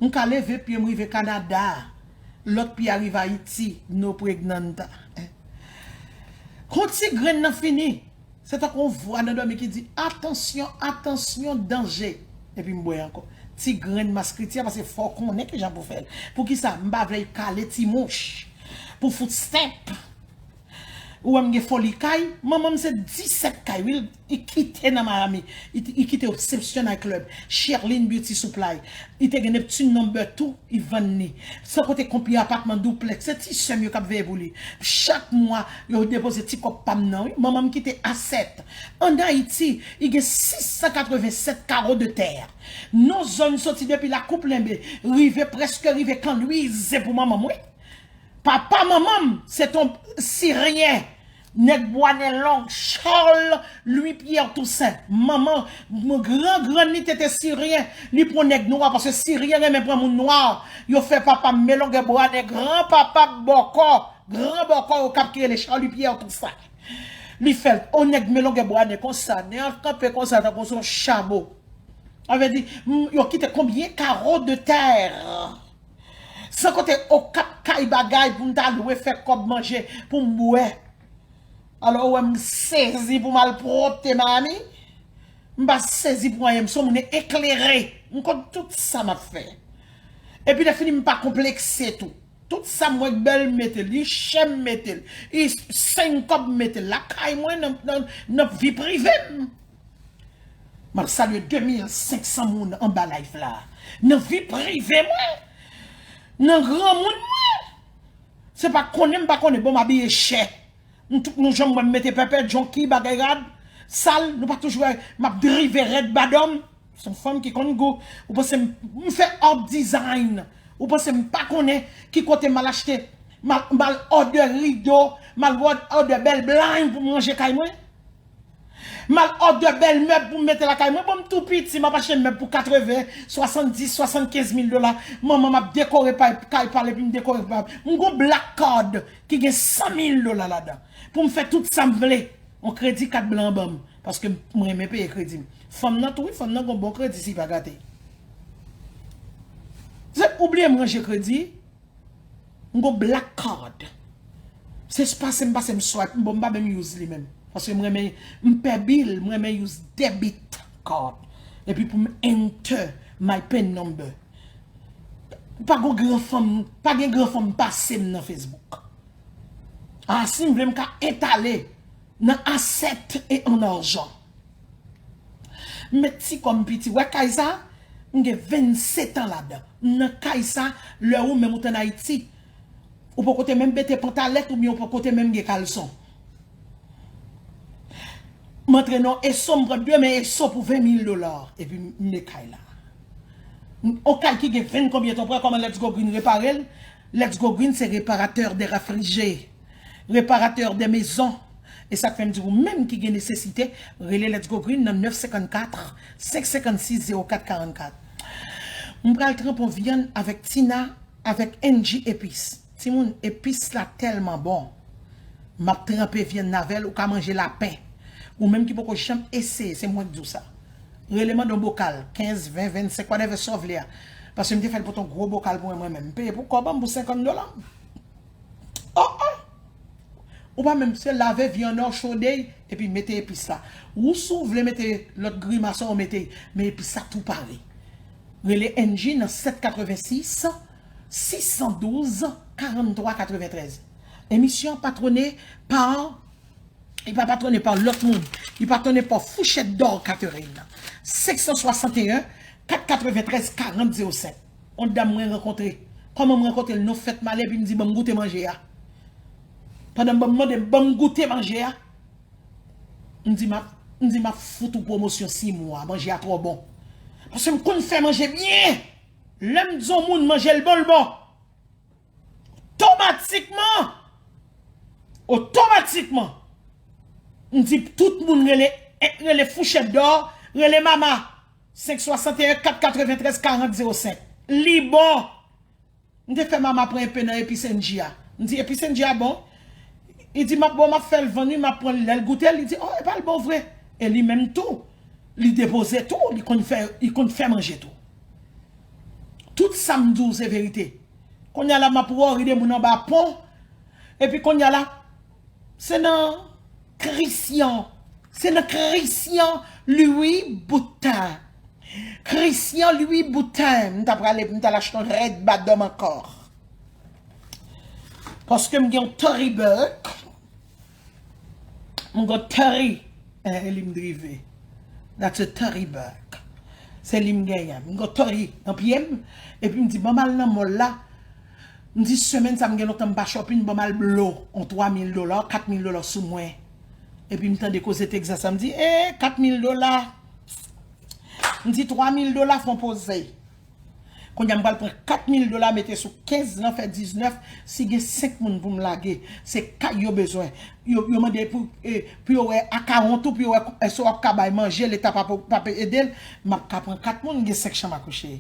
M ka leve pye m rive Kanada. Lòt pye a rive Ayiti, no pregnanta. Kon ti grenn nan fini. Se tankou yon vwa nan dòmi ki di, atansyon, atansyon, danje. Epi m bwè ankò. Ti grenn maskriti a, paske fò w konnen kijan pou fè l. Poukisa? M pa vle l kale ti mouch. Pou fout senp. Ou wè m gen Foli Kay? Manman m se disèt kay, wi, li kite nan Miami. Li, li kite Obsession Night Club, Sherlyn Beauty Supply. Li te gen Neptune Number Two, li vann li. San konte konpli apatman duplex, se ti sè m yo k ap veye pou li. Chak mwa, yo depoze ti kòb pa m nan, wi. Manman m kite asèt. Ann Ayiti, li gen sis san katreven sèt karo de tè. Non zòn soti depi Lakou Plenbe, rive, prèske rive Kan Lwiz, se pou manman m, wi. Papa manman m, se t on siryen, nèg bwa nen long, Charles Louis Pierre Toussaint. Manman, gran grann li te te siryen, li pran nèg nwa, paske siryen renmen pran moun nwa. Yo fè papa m melongè bwa nen, gran papa m bòkò, gran bòkò Okap ki rele Charles Louis Pierre Toussaint. Li fè l, on nèg melongè bwa nen konsa, nen an kanpe konsa, tankou se on chabo. Sa vle di, m, yo kite konbyen karo de tè. San konte Okap kay bagay pou m ta lwe, fè kòb, manje, pou m bwè. Alò, ou wè m sezi pou m al pwòpte Miami? M pa sezi pou anyen, m se on moun eklere. M konn tout sa m ap fè. Epi lè fini, m pa konplekse tou. Tout sa m wè k bèl, m mete l, li chè, m mete l, li senk kòb, m mete l lakay mwen, nan, nan, nan vi prive m. M ap salye de mil senk san moun anba live la. Nan vi prive mwen, nan granmoun mwen. Se pa konnen m pa konnen, bon, m abiye chè. M tout nou janm wè m mete pèpè, junkie, bagay rad, sal, nou pa toujou wè m ap drive rèd badòm. Se yon fanm ki konn gou. Ou panse m, m fè art design. Ou panse m pa konnen ki kote m al achte, m al, m al òdè rido, m al òd-, òdè bèl blanch pou m ranje kay mwen? M al òdè bèl mèb pou m mete lakay mwen. Bon, m tou piti, m ap achte mèb pou katreven, swasanndis, swasannkenz mil dola. Manman m ap dekore kay pa l epi m dekore pa m. M gon black card ki gen san mil dola ladan. Pou m fè tout sa m vle. On kredi kat blan ban m. Paske m renmen peye kredi m. Fanm nan tou, wi, fanm nan gon bon kredi si pa gate. Se ou bliye m ranje kredi. M gon black card. Se pase m pase m swipe, m bon, m pa menm use li menm. Paske m renmen, m pè bil, m renmen use debit card. Epi pou m enter my pin number. Pa gon gran fanm, pa gen gran fanm pase m nan Facebook. A, si m vle m ka etale nan asset e an arjan. M met ti kò m piti. Wè kay sa? M gen vennsetan ladan. M nan kay sa, lè ou menm ou t ann Ayiti, ou poko te menm mete pantalèt oubyen ou poko te menm gen kalson. M antre nan Esso, m pran de men Esso pou ven mil dola. Epi m met kay la. On kay ki gen ven konbyen tan, pran kòman Let's Go Green repare l. Let's Go Green se réparateur de réfrigéré, réparateur de maison. E sa k fè m di ou menm ki gen nesesite, rele Let's Go Green nan nèf senkannkat, senk senkannsis, zewo kat karannkat. M pral tranpe on vyann avèk Tina, avèk Angie epis. Timoun, epis la tèlman bon. M ap tranpe vyann nan avè l, ou ka manje lapen. Ou menm ki poko janm eseye, se mwen k di w sa. Rele mande yon bokal, kenz, ven, vennsenk, whatever sa w vle a. Paske m te fè l pou t on gwo bokal pou mwen, mwen menm. M peye pou kòb an, pou senkant dola. Oh, oh! Ou pa menm, se lave vyann nan, chode, epi mete epis la. Ou si w vle mete lòt grimas ou mete, men epis la tou pare. Rele Angie nan sèt katrevensis, sis san douz, karanntwa katreventrèz. Emisyon patwone pa, li pa patwone pa lòt moun. Li patwone pa Fouchèt Dò Catherine. Senk san swasanteyen, kat katreventrèz, karant zewo senk. On dam mwen rankontre. Kòman m rankontre l? Non fèt m ale, epi m di, "Ban m goute manje a." Pandan m ban m mande, "Ban m goute manje a." M di, "M ap, m di, m ap fout ou pwomosyon sis mwa, manje a twò bon." Paske m konn fè manje byen. Lè m di yon moun manje l bon, l bon. Otomatikman, otomatikman, m di tout moun rele, rele Fouchèt Dò, rele Mama, senk swasanteyen, kat katreventrèz, karant zewo senk. Li bon. M te fè Mama pran enpe nan epis Angie a. M di, "Epis Angie a bon?" Li di, "M ap, bon, m ap fè l vann, wi, m ap pran l." Lè l goute l, li di, "Oh, epa l bon vre." E li menm tou, li depoze tou, li konn fè, li konn fè manje tou. Tout sa m di w se verite. Kounye a la, m ap wori de moun anba pon. Epi kounye a la, se nan Christian, se nan Christian Louis Boutin. Christian Louis Boutin, m ta prale, m ta al achte yon rèd badòm ankò. Paske m gen yon Tory Burch. M gon tari. Eh, li m drive. That's a tari bag. Se li m genyen. M gon tari nan pye m. Epi m di, ban m al nan mall la. M di, semèn sa m gen lontan m pa shopping, ban m al blo on twa mil dola, kat mil dola sou mwen. Epi m tande koze Texas la, m di, eh, kat mil dola. M di, twa mil dola fè on poze. Kounye a m pral pran kat mil dola, mete sou kenz lan, fè diznèf, si gen senk moun pou m lage, se kay yo bezwen. Yo, yo mande pou, eh, pou yo wè akawont ou, pou yo wè èske w ap ka bay manje, Leta p ap, p ap ede l. M ap ka pran kat moun, gen senk chanm a kouche.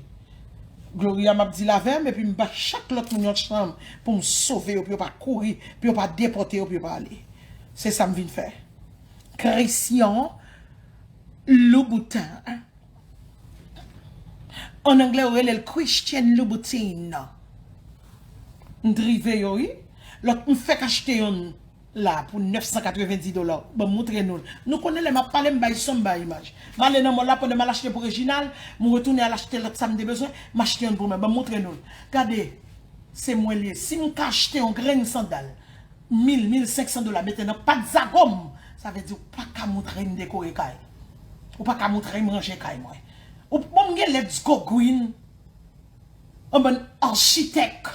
Gloria, m ap deal avè m, epi m ba chak lòt moun yon chanm pou m sove yo, pou yo pa kouri, pou yo pa depòte yo, pou yo pa ale. Se sa m vin fè. Christian Louboutin. An anglè, yo rele l Christian Louboutin. M drive yo, wi. Lòt, m fèk achte youn la pou nèf san katrevendi dola. Ban m moutre nou l. Nou konnen lè m ap pale, m bay son, m bay imaj. M ale nan mall la, pandan m al achte pou Reginald, m retounen al achte lòt sa m te bezwen, m achte youn pou mwen. Ban m moutre nou l. Gade, se mwen li ye. Si m ka achte yon grenn sandal, mil, mil senk san dola, mete nan pat zago m, sa vle di ou pa ka moutre m dekore kay. Ou pa ka moutre m ranje kay mwen. Ou, bon, m gen Let's Go Green, yon bann achitèk,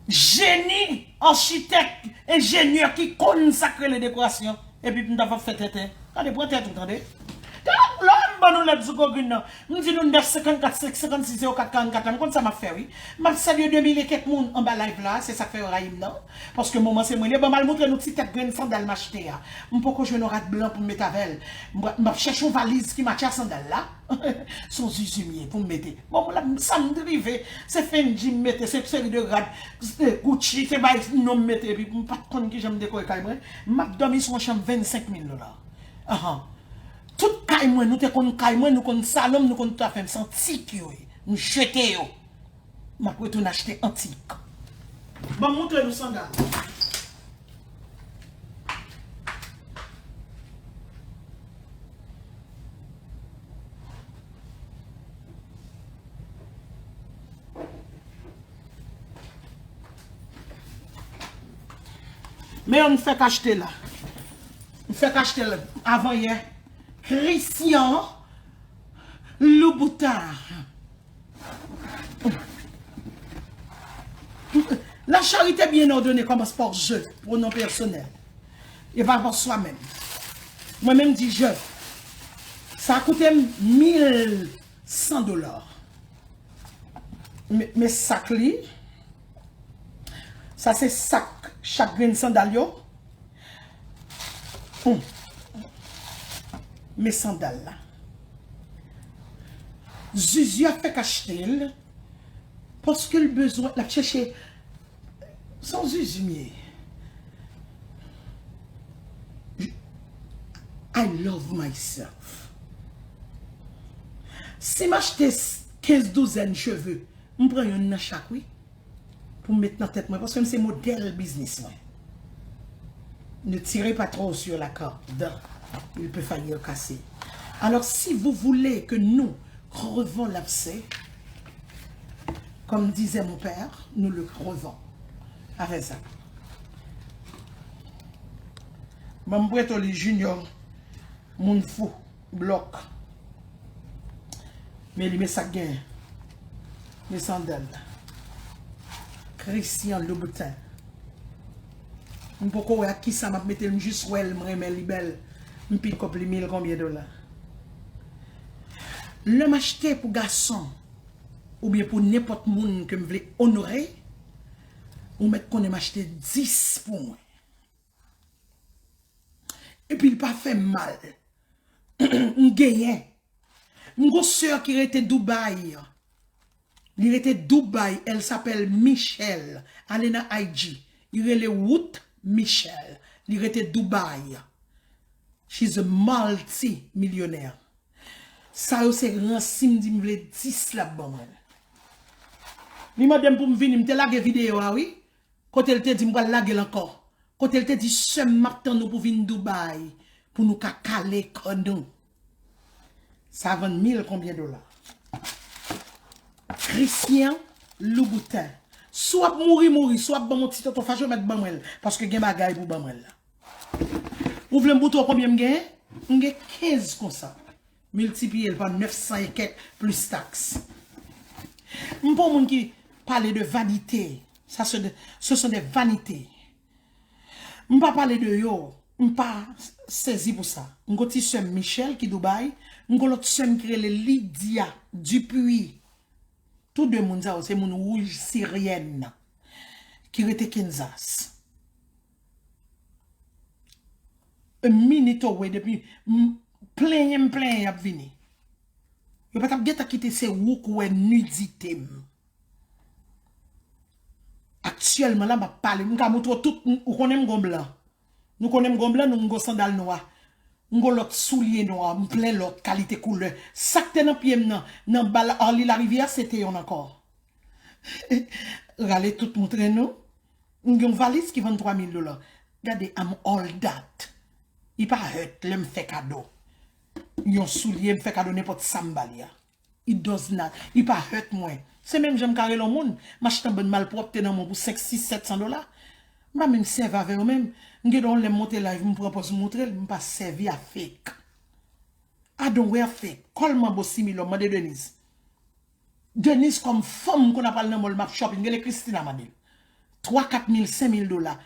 jeni, achitèk, enjenyè ki konn sa k rele dekorasyon, epi m ta va fè tenten. Gade, pran tèt ou, tande. Gade, lè m ban nou Let's Go Green nan. M di nou nèf senkannkat senk senkannsis zewo kat karannkat la, m konn sa m ap fè, wi. M ap sèvi de mil e kèk moun anba live la, se sa k fè yo rayi m nan. Paske moman se mwen li ye. Ban m al moutre nou ti tèt grenn sandal m achte a. M poko jwenn yon rad blan pou m met avè l. M, m ap chèche yon valiz ki matche a sandal la. Se yon zuzu m ye pou m mete. Bon, la, sa m drive. Se Fendi m mete, se seri de rad, eh, Gucci, se bay non m mete. Epi m pa t konn kijan m dekore kay mwen. M ap dòmi sou yon chanm vennsenk mil dola. Ahan. Tout kay mwen, nou te konn kay mwen, nou konn salon m, nou konn tout afè m, se antik yo ye. M jete yo. M ap retounen achte antik. Ban m moutre nou sandal. Men yo m fèk achte la. M fèk achte l avanyè. Christian Louboutin. La charité bien ordonnée commence par je, pronom personnel. E pa par soi menm. Mwen menm di je. Sa koute m mil san dola. Men, men sak li. Sa se sak chak grenn sandal yo. Hmm. Men sandal la. Zuzu a fèk achte l. Paske l bezwen, l ap chèche. Se yon zuzu m ye. I love myself. Si m achte kenz douzèn cheve, m pran youn nan chak, wi. Pou m met nan tèt mwen, paske m se modèl biznis mwen. Ne tirez pas trop sur la corde, il peut faillir casser. Alors, si vous voulez que nous crevons l'abcès, comme disait mon père, nous le crevons. Avè sa. Ban m prete w li, Junior, moun fou. Blòk. Men li, men sa k genyen. Men sandal la. Christian Louboutin. M poko wè ak kisa m ap mete l, m jis wè l, m renmen li bèl. M pick up li mil konbyen dola. Lè m achte pou gason, oubyen pou nenpòt moun ke m vle onore, ou mèt konnen m achte dis pou mwen. Epi l pa fè m mal. M genyen. M gon sè ki rete Dubai. Li rete Dubai. Elle s'appelle Michelle. Ale nan I G. Li rele Ruth Michelle. Li rete Dubai. She's a multi-millionaire. Sa yo se ransi m di m vle dis l ap ban mwen. Li mande m pou m vini, m te lage videyo a, wi. Kote l te di m pral lage l ankò. Kote l te di sè m m ap tann ou pou vin Dubai pou nou ka kale kò nou. Sa vann mil konbyen dola? Christian Louboutin. Si w ap mouri, mouri. Si w ap ban m yon ti tonton fache, w mèt ban mwen l. Paske gen bagay pou ban mwen l la. Ou vle m boute w konbyen m genyen? M gen kenz konsa. Miltipliye l pa nèf san e kèk plis taks. M pa yon moun ki pale de vanite. Sa se de, ce sont des vanités. M pa pale de yo. M pa sezi pou sa. M gon ti sè m Michelle ki Dubai. M gon lòt sè m ki rele Lydia Dupuis. Tou de moun sa yo se moun wouj siryèn ki rete Kansas. A minute away depi m plenyen m plenyen y ap vini. Yo pa t ap gentan kite se ou k wè nidite m. Aktyèlman la m ap pale, m ka montre w tout, ou konnen m gon blan. Nou konnen m gon blan, nou m gon sandal nwa. M gon lòt soulye nwa, m plen lòt kalite koulè. Sa k te nan pye m nan, nan bal Arly Larivière, se te yonn ankò. Rale tout moutre nou. M gen yon valiz ki vann twa mil dola. Gade, I'm all that. Li pa hurt lè m fè kado yon soulye, m fè kado nenpòt sa m ba li a. It does not. Li pa hurt mwen. Se menm jan m ka rele yon moun, m achte yon bann malpwòpte nan men w pou senk, sis, sèt san dola. M pa menm sèvi avè yo menm. M gen dwa yon lè m monte live, m pran pòz m moutre l, m pa sèvi a fake. I don't wear fake. Call Manbo Similòm, mande Denise. Denise kòm fanm m konn ap al nan mall, m ap shopping, rele Christina mande l. Twa, kat mil, senk mil dola,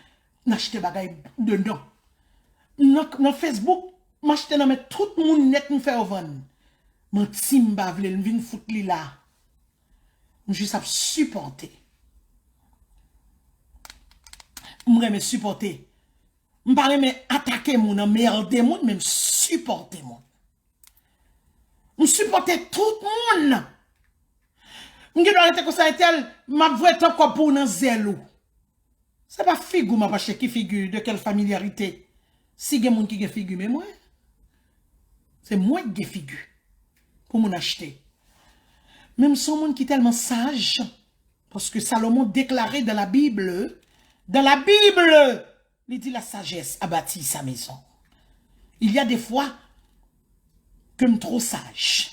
n achte bagay de non. Nan, nan Facebook, m achte nan men tout moun nèt, m fè yo vann. Manti m pa vle l, m vin fout li la. M jis ap sipòte. M renmen sipòte. M pa renmen atake moun, anmède moun, men m sipòte moun. M sipòte tout moun. M gen dwa rete konsa entèl, m ap voye tan kòb pou w nan zèl ou. Se pa figi w m ap achte, ki figi, de quelle familiarité? Si gen moun ki gen figi, men mwen. Se mwen ki gen figi pou moun achte. Men m se yon moun ki tèlman saj, paske Salomon deklare dans la Bible, dans la Bible, li di la sagesse a bâti sa maison. Il y a des fois que m twò saj.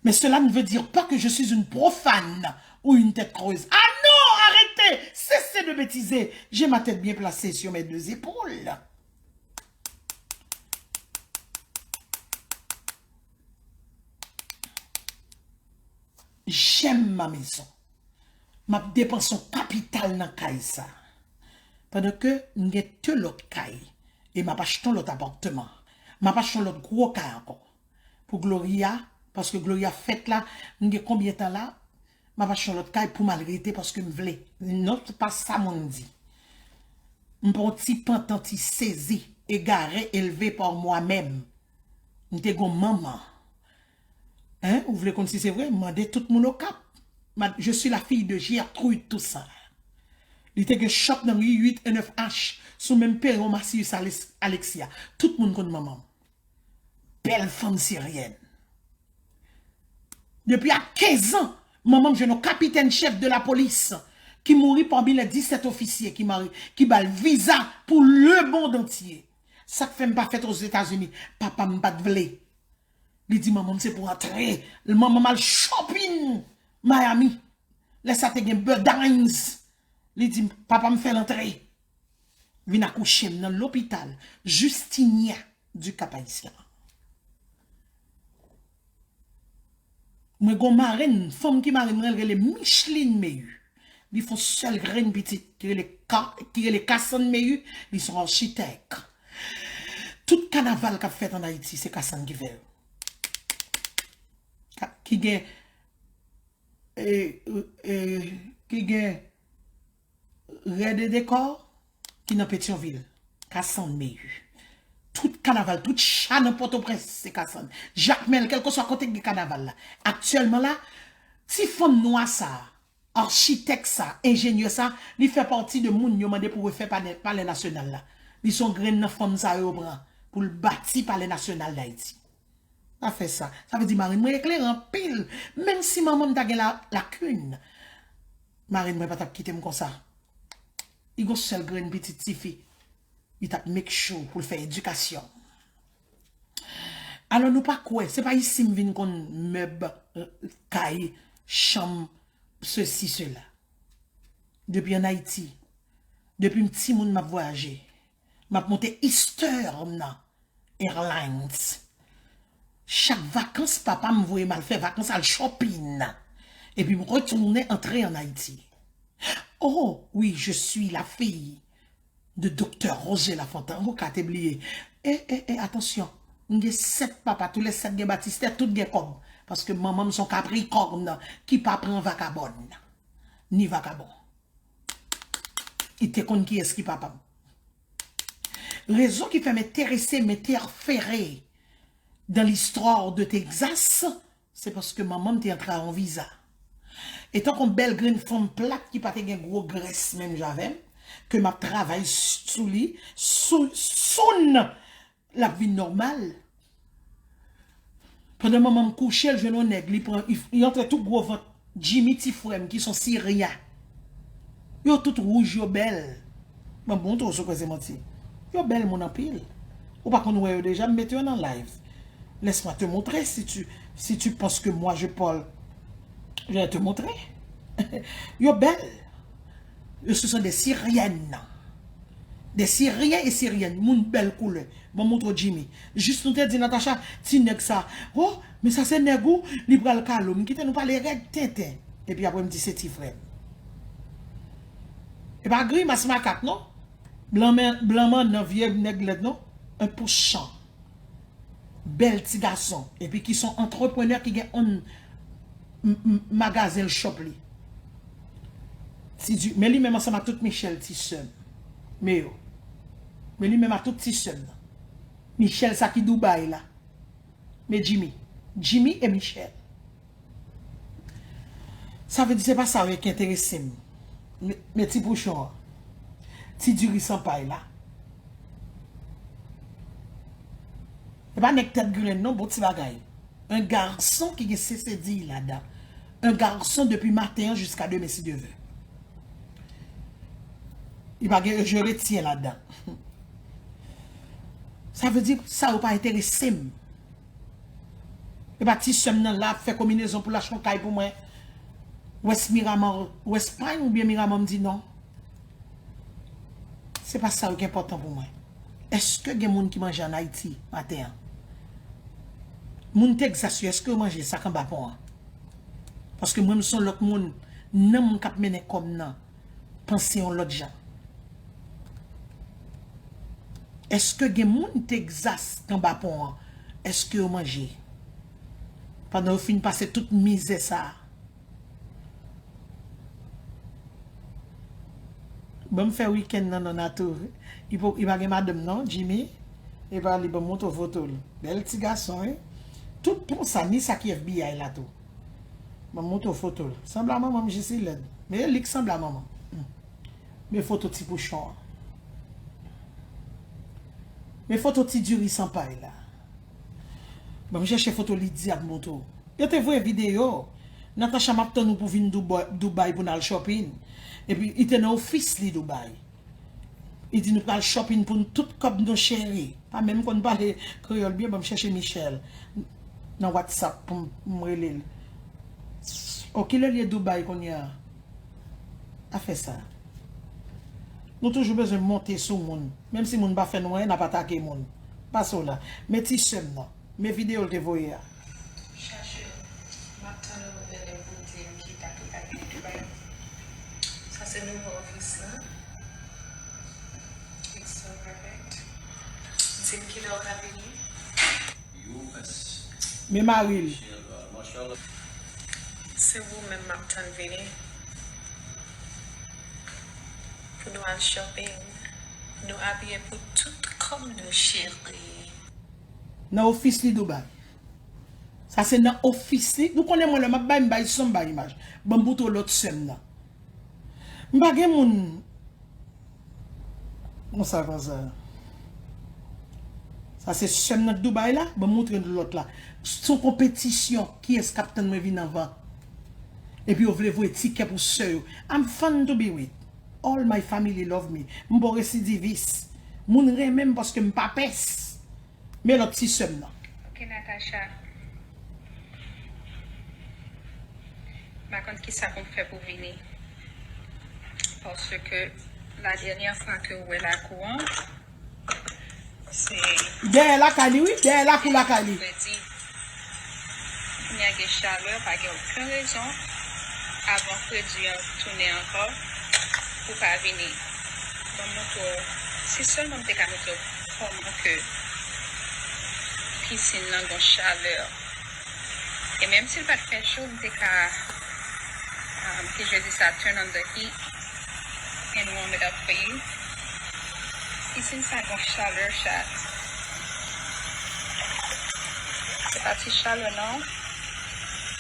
Mais cela ne veut dire pas que je suis une profane ou une tête creuse. Ah non, arrêtez, cessez de bêtiser. J'ai ma tête bien placée sur mes deux épaules. J'aime ma maison. M ap depanse yon kapital nan kay sa. Pandan ke m gen de lòt kay. E m ap achte yon lòt apatman. M ap achte yon lòt gwo kay ankò. Pou Gloria, paske Gloria fèt la, m gen konbyen tan la, m ap achte yon lòt kay pou m al rete paske m vle. Non, se pa sa moun di. M pa yon ti pantan, ti sezi, égaré, élevé par moi-même. M te gon manman. Hein? Ou vle konn si se vre? Mande tout moun Okap. Ma-, je suis la fille de Gertrude Toussaint. Li te gen shop nan ri uit e nèf H, sou menm peron Macius Alex-, Alexia. Tout moun konn manman m. Bèl fanm siryèn. Depi a kenz an, manman m jwenn yon kapitèn chèf de la polis ki mouri pami lè disèt ofisye ki mari, ki ba l viza pou lemonn antye. Sa k fè m pa fèt Ozetazini, papa m pa t vle. Li di manman m se pou antre. Manman m al shopping Miami. Lè sa te gen Bedines. Li di papa m fè l antre. Vin akouche m nan lopital Justinia du Cap-Haïtien. Mwen gon marenn, fanm ki marenn mwen, l rele Micheline Mehu. Li fon sèl grenn pitit ki rele Ka-, ki rele Kasann Mehu, li son achitèk. Tout kanaval k ap fèt ann Ayiti, se Kasann ki fè yo. Ka-, ki gen, e, e, ki gen Rèd e Dekò ki nan Petyonvil, Kasann Mehu. Tout kanaval, tout cha nan Pòtoprens, se Kasann. Jakmèl, kèlkeswa kote ki gen kanaval la. Aktyèlman la, ti fanm nwa sa a, achitèk sa, enjenyè sa, li fè pati de moun yo mande pou refè palè, palè nasyonal la. Li se yon grenn nan fanm sa yo pran pou l bati palè nasyonal Dayiti. Pa fè sa. Sa vle di marenn mwen eklere anpil. Menm si manman m ta gen la, lakin, marenn mwen pa t ap kite m konsa. Li gon sèl grenn pitit tifi. Li t ap make sure pou l fè edikasyon. Alò nou pa kwè, se pa isi m vin konn mèb, eh, kay, chanm, sesi, sela. Depi ann Ayiti, depi m timoun m ap vwayaje. M ap monte Eastern Airlines. Chak vakans, papa m voye m al fè vakans, al shopping. Epi m retounen antre an Ayiti. Oh, oui, je suis la fille de Doktè Roger Lafontaine. Ou ka te bliye. E, e, e, atansyon. M gen sèt papa, tou lè sèt gen batistè, tout gen kòb. Paske manman m se yon kaprikòn ki pa pran vakabòn ni vakabon. Li te konn kiyès ki papa m. Rezon ki fè m enterese, m entèfere dans l'histoire de Texas, se paske manman m te antre a yon viza. Etan kon bèl grenn fanm plat ki pa te gen gwo grès menm jan avè m, ke m ap travay s-, sou li, sou, soon l ap vin nòmal. Pandan manman m kouche, l jwenn yon nèg, li pran, li, li antre tout gwo vant Jimmy ti frè m ki se yon Siryen. Yo tout wouj, yo bèl. Mwen montre w si w kwè se manti. Yo bèl moun anpil. Ou pa konn wè yo deja, m mete yo nan live. Laisse-moi te montrer si tu, si tu penses que moi je parle. Je vais te montrer. Yo bèl. Yo, ce sont des Syriennes. Des Syriens et Syriennes. Moun bèl koulè. Ban m montre w Jimmy. Jis nou te di Natacha, ti nèg sa, oh, men sa se nèg ou, li pral kale w. M kite nou pale rèd tenten. Epi apre m di se ti frè m. E pa grimas makak non. Blan men, blan mannan vye nèg lèd non. Un pous chan. Bèl ti gason. Epi ki se yon antreprenè ki gen yon m-, m-, magazen l shop li. Ti di, men li menm ansanm ak tout Michel ti sè m. Men yo. Men li menm ak tout ti sè m nan. Michel sa ki Dubai la. Men Jimmy. Jimmy e Michel. Sa vle di se pa sa yo ki enterese m. Men, men ti pouchon an. Ti diri san pay la. E pa nèg tèt grenn non, bon ti bagay. Un garçon ki gen sesedi ladan. Un garçon depi maten an jiska demen si Dye vle. Li pa gen je retiens ladan. Sa vle di sa yo pa enterese m. E pa ti sè m nan la ap fè konbinezon pou l achte yon kay pou mwen. West Miramar, West Palm oubyen Miramar, m di non. Se pa sa yo ki enpòtan pou mwen. Èske gen moun ki manje ann Ayiti maten an? Moun Texas yo, èske yo manje sa k anba pon an? Paske mwen, m se yon lòt moun. Nanm k ap mennen kò m nan panse yon lòt jan. Èske gen moun Texas k anba pon an? Èske yo manje? Pandan yo fin pase tout mizè sa a. Ban m fè wikenn nan non Natou. Li po-, li pa gen madanm non, Jimmy. E pa li, ban m montre w foto l. Bèl ti gason, wi. Tout pon sa, ni sa ki F B I la tou. Ban m montre w foto l. Sanble a manman m, jis li lèd. Men e li k sanble a manman m. Hmm. Men foto ti pouchon an. Men foto ti diri san pay la. Ban m chèche foto Lydia m montre w. Yo te voye videyo. Natacha, m ap tann ou pou vin Dubai, Dubai pou n al shopping. Epi, li te nan ofis li Dubai. Li di nou pral shopping pou n tout kòb nou cheri. Pa menm konn pale kreyòl byen, ban m chèche Michel nan WhatsApp pou m, m rele l. O, kilè l ye Dubai kounye a? Afè sa. Nou toujou bezwen monte sou moun. Menm si moun pa fè nou anyen, n ap atake moun. Pase w la. Men ti sè m nan. Men videyo l te voye a. Chache, m ap tann ou nouvèl pou w di m ki dat ou pral vini Dubai. Sa se nouvo ofis la. It's so perfect. Di m kilè w ka vini. Men mari l. Se ou menm m ap tann vini. Pou nou al shopping. Nou abiye pou tout kòm nou cheri. Nan ofis li Dubai. Sa se nan ofis li. Nou konnen mwen lè m ap bay, m bay son, m bay imaj. Ban m montre w lòt sè m nan. M pa gen moun. Konsa, konsa. Sa se sè m nan k Dubai la. Ban m montre nou lòt la. Se yon konpetisyon. Kiyès k ap tann mwen vin anvan? Epi yo vle voye tikè pou sè yo. I'm fun to be with. All my family love me. M pa residivis. Moun renmen m paske m pa pès. Men lòt ti sè m nan. Ok, Natacha. M pa konn kisa pou m fè pou vini. Paske la dènyè fwa ke w wè lakou an, Dèyè lakay li, wi, dèyè lakou lakay li. Fredi. Kounye a gen chalè, pa gen okenn rezon avan fredi an tounen ankò pou pa vini. Ban m montre w, si sèlman m te ka montre w kòman ke pisin nan gon chalè. E menm si l pa t fè cho, m te ka, um, ki je di sa, turn on the heat and warm it up for you. Isin sa gon chalè, chat. Se pa ti chalè non.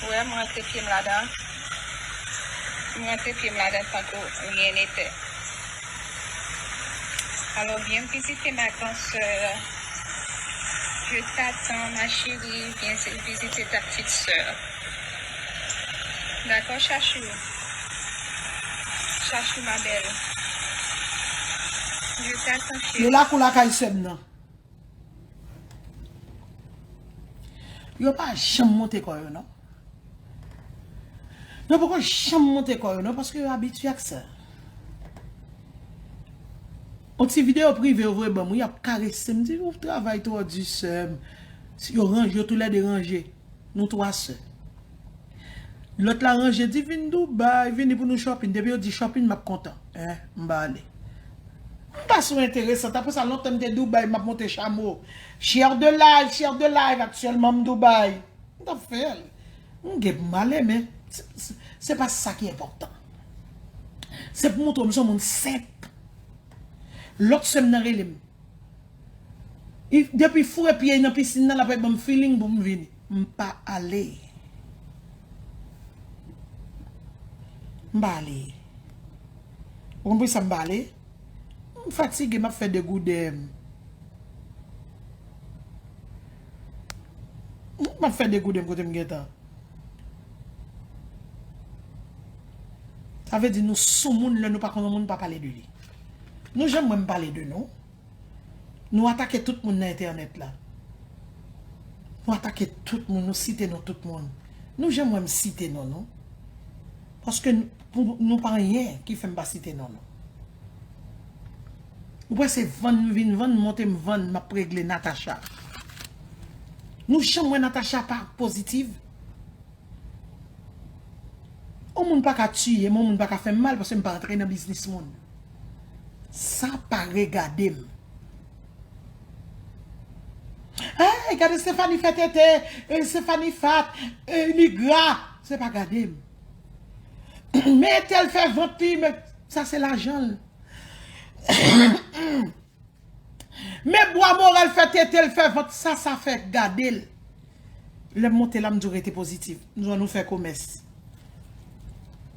Ou wè, m rantre pye m ladan. M rantre pye m ladan tankou rien n'était. Alò, byen vizite ma gran sè. Je t'attends, ma chérie. Byen vizite ta petite sœur. Dakò, Chachou? Chachou, ma belle. Je t'attends, chérie. Yo lakou lakay sè m nan. Yo pa janm monte kò yo, non. Yo poko janm monte kò yo, non, paske yo abitye ak sa. On ti videyo prive yo voye ban m, wi, y ap karese m, di, ou travay twò di, sè m. Si yo ranje, yo toulède ranje. Nou twa sè. Lòt la ranje, di, vin Dubai, vini pou nou shopping. Depi yo di shopping, m ap kontan. Eh, m ba ale. M pa sou enteresan. Apre sa, lontan m te Dubai, m ap monte chamo. Share the live, share the live. Aktyèlman, m Dubai. M t ap fè l. M gen pou m ale, men se, se, se pa sa ki enpòtan. Se pou montre w m se yon moun senp. Lòt sè m nan rele m. I, depi foure pye nan pisin nan, l ap ban m feeling pou m vini. M pa ale. M pa ale. Ou konprann sa m pa ale? M fatige, m ap fè degouden m. M ap fè degouden m kote m gentan. Sa vle di nou sou moun lè nou pa konn yon moun pa pale de li. Nou janm wè m pale de nou? Nou atake tout moun nan entènèt la. Nou atake tout moun, nou site non tout moun. Nou janm wè m site non nou? Paske n-, pou nou pa anyen ki fè m pa site non nou. Ou wè se vann m vin vann, monte m vann, m ap regle Natacha. Nou janm wè Natacha pa pozitiv? Yon moun pa ka tiye m, yon moun pa ka fè m mal paske m pa antre nan biznis moun. Sa pa regade m. Hey, gade Stephanie fè tete, eh, Stephanie fat, eh, li gra. Se pa gade m. Men tèl fè vant li, men sa se lajan l. Men bwa morèl fè tete l fè vant, sa, sa fè gade l. Lè m monte la, m di w rete pozitif. Nou, nou fè komès.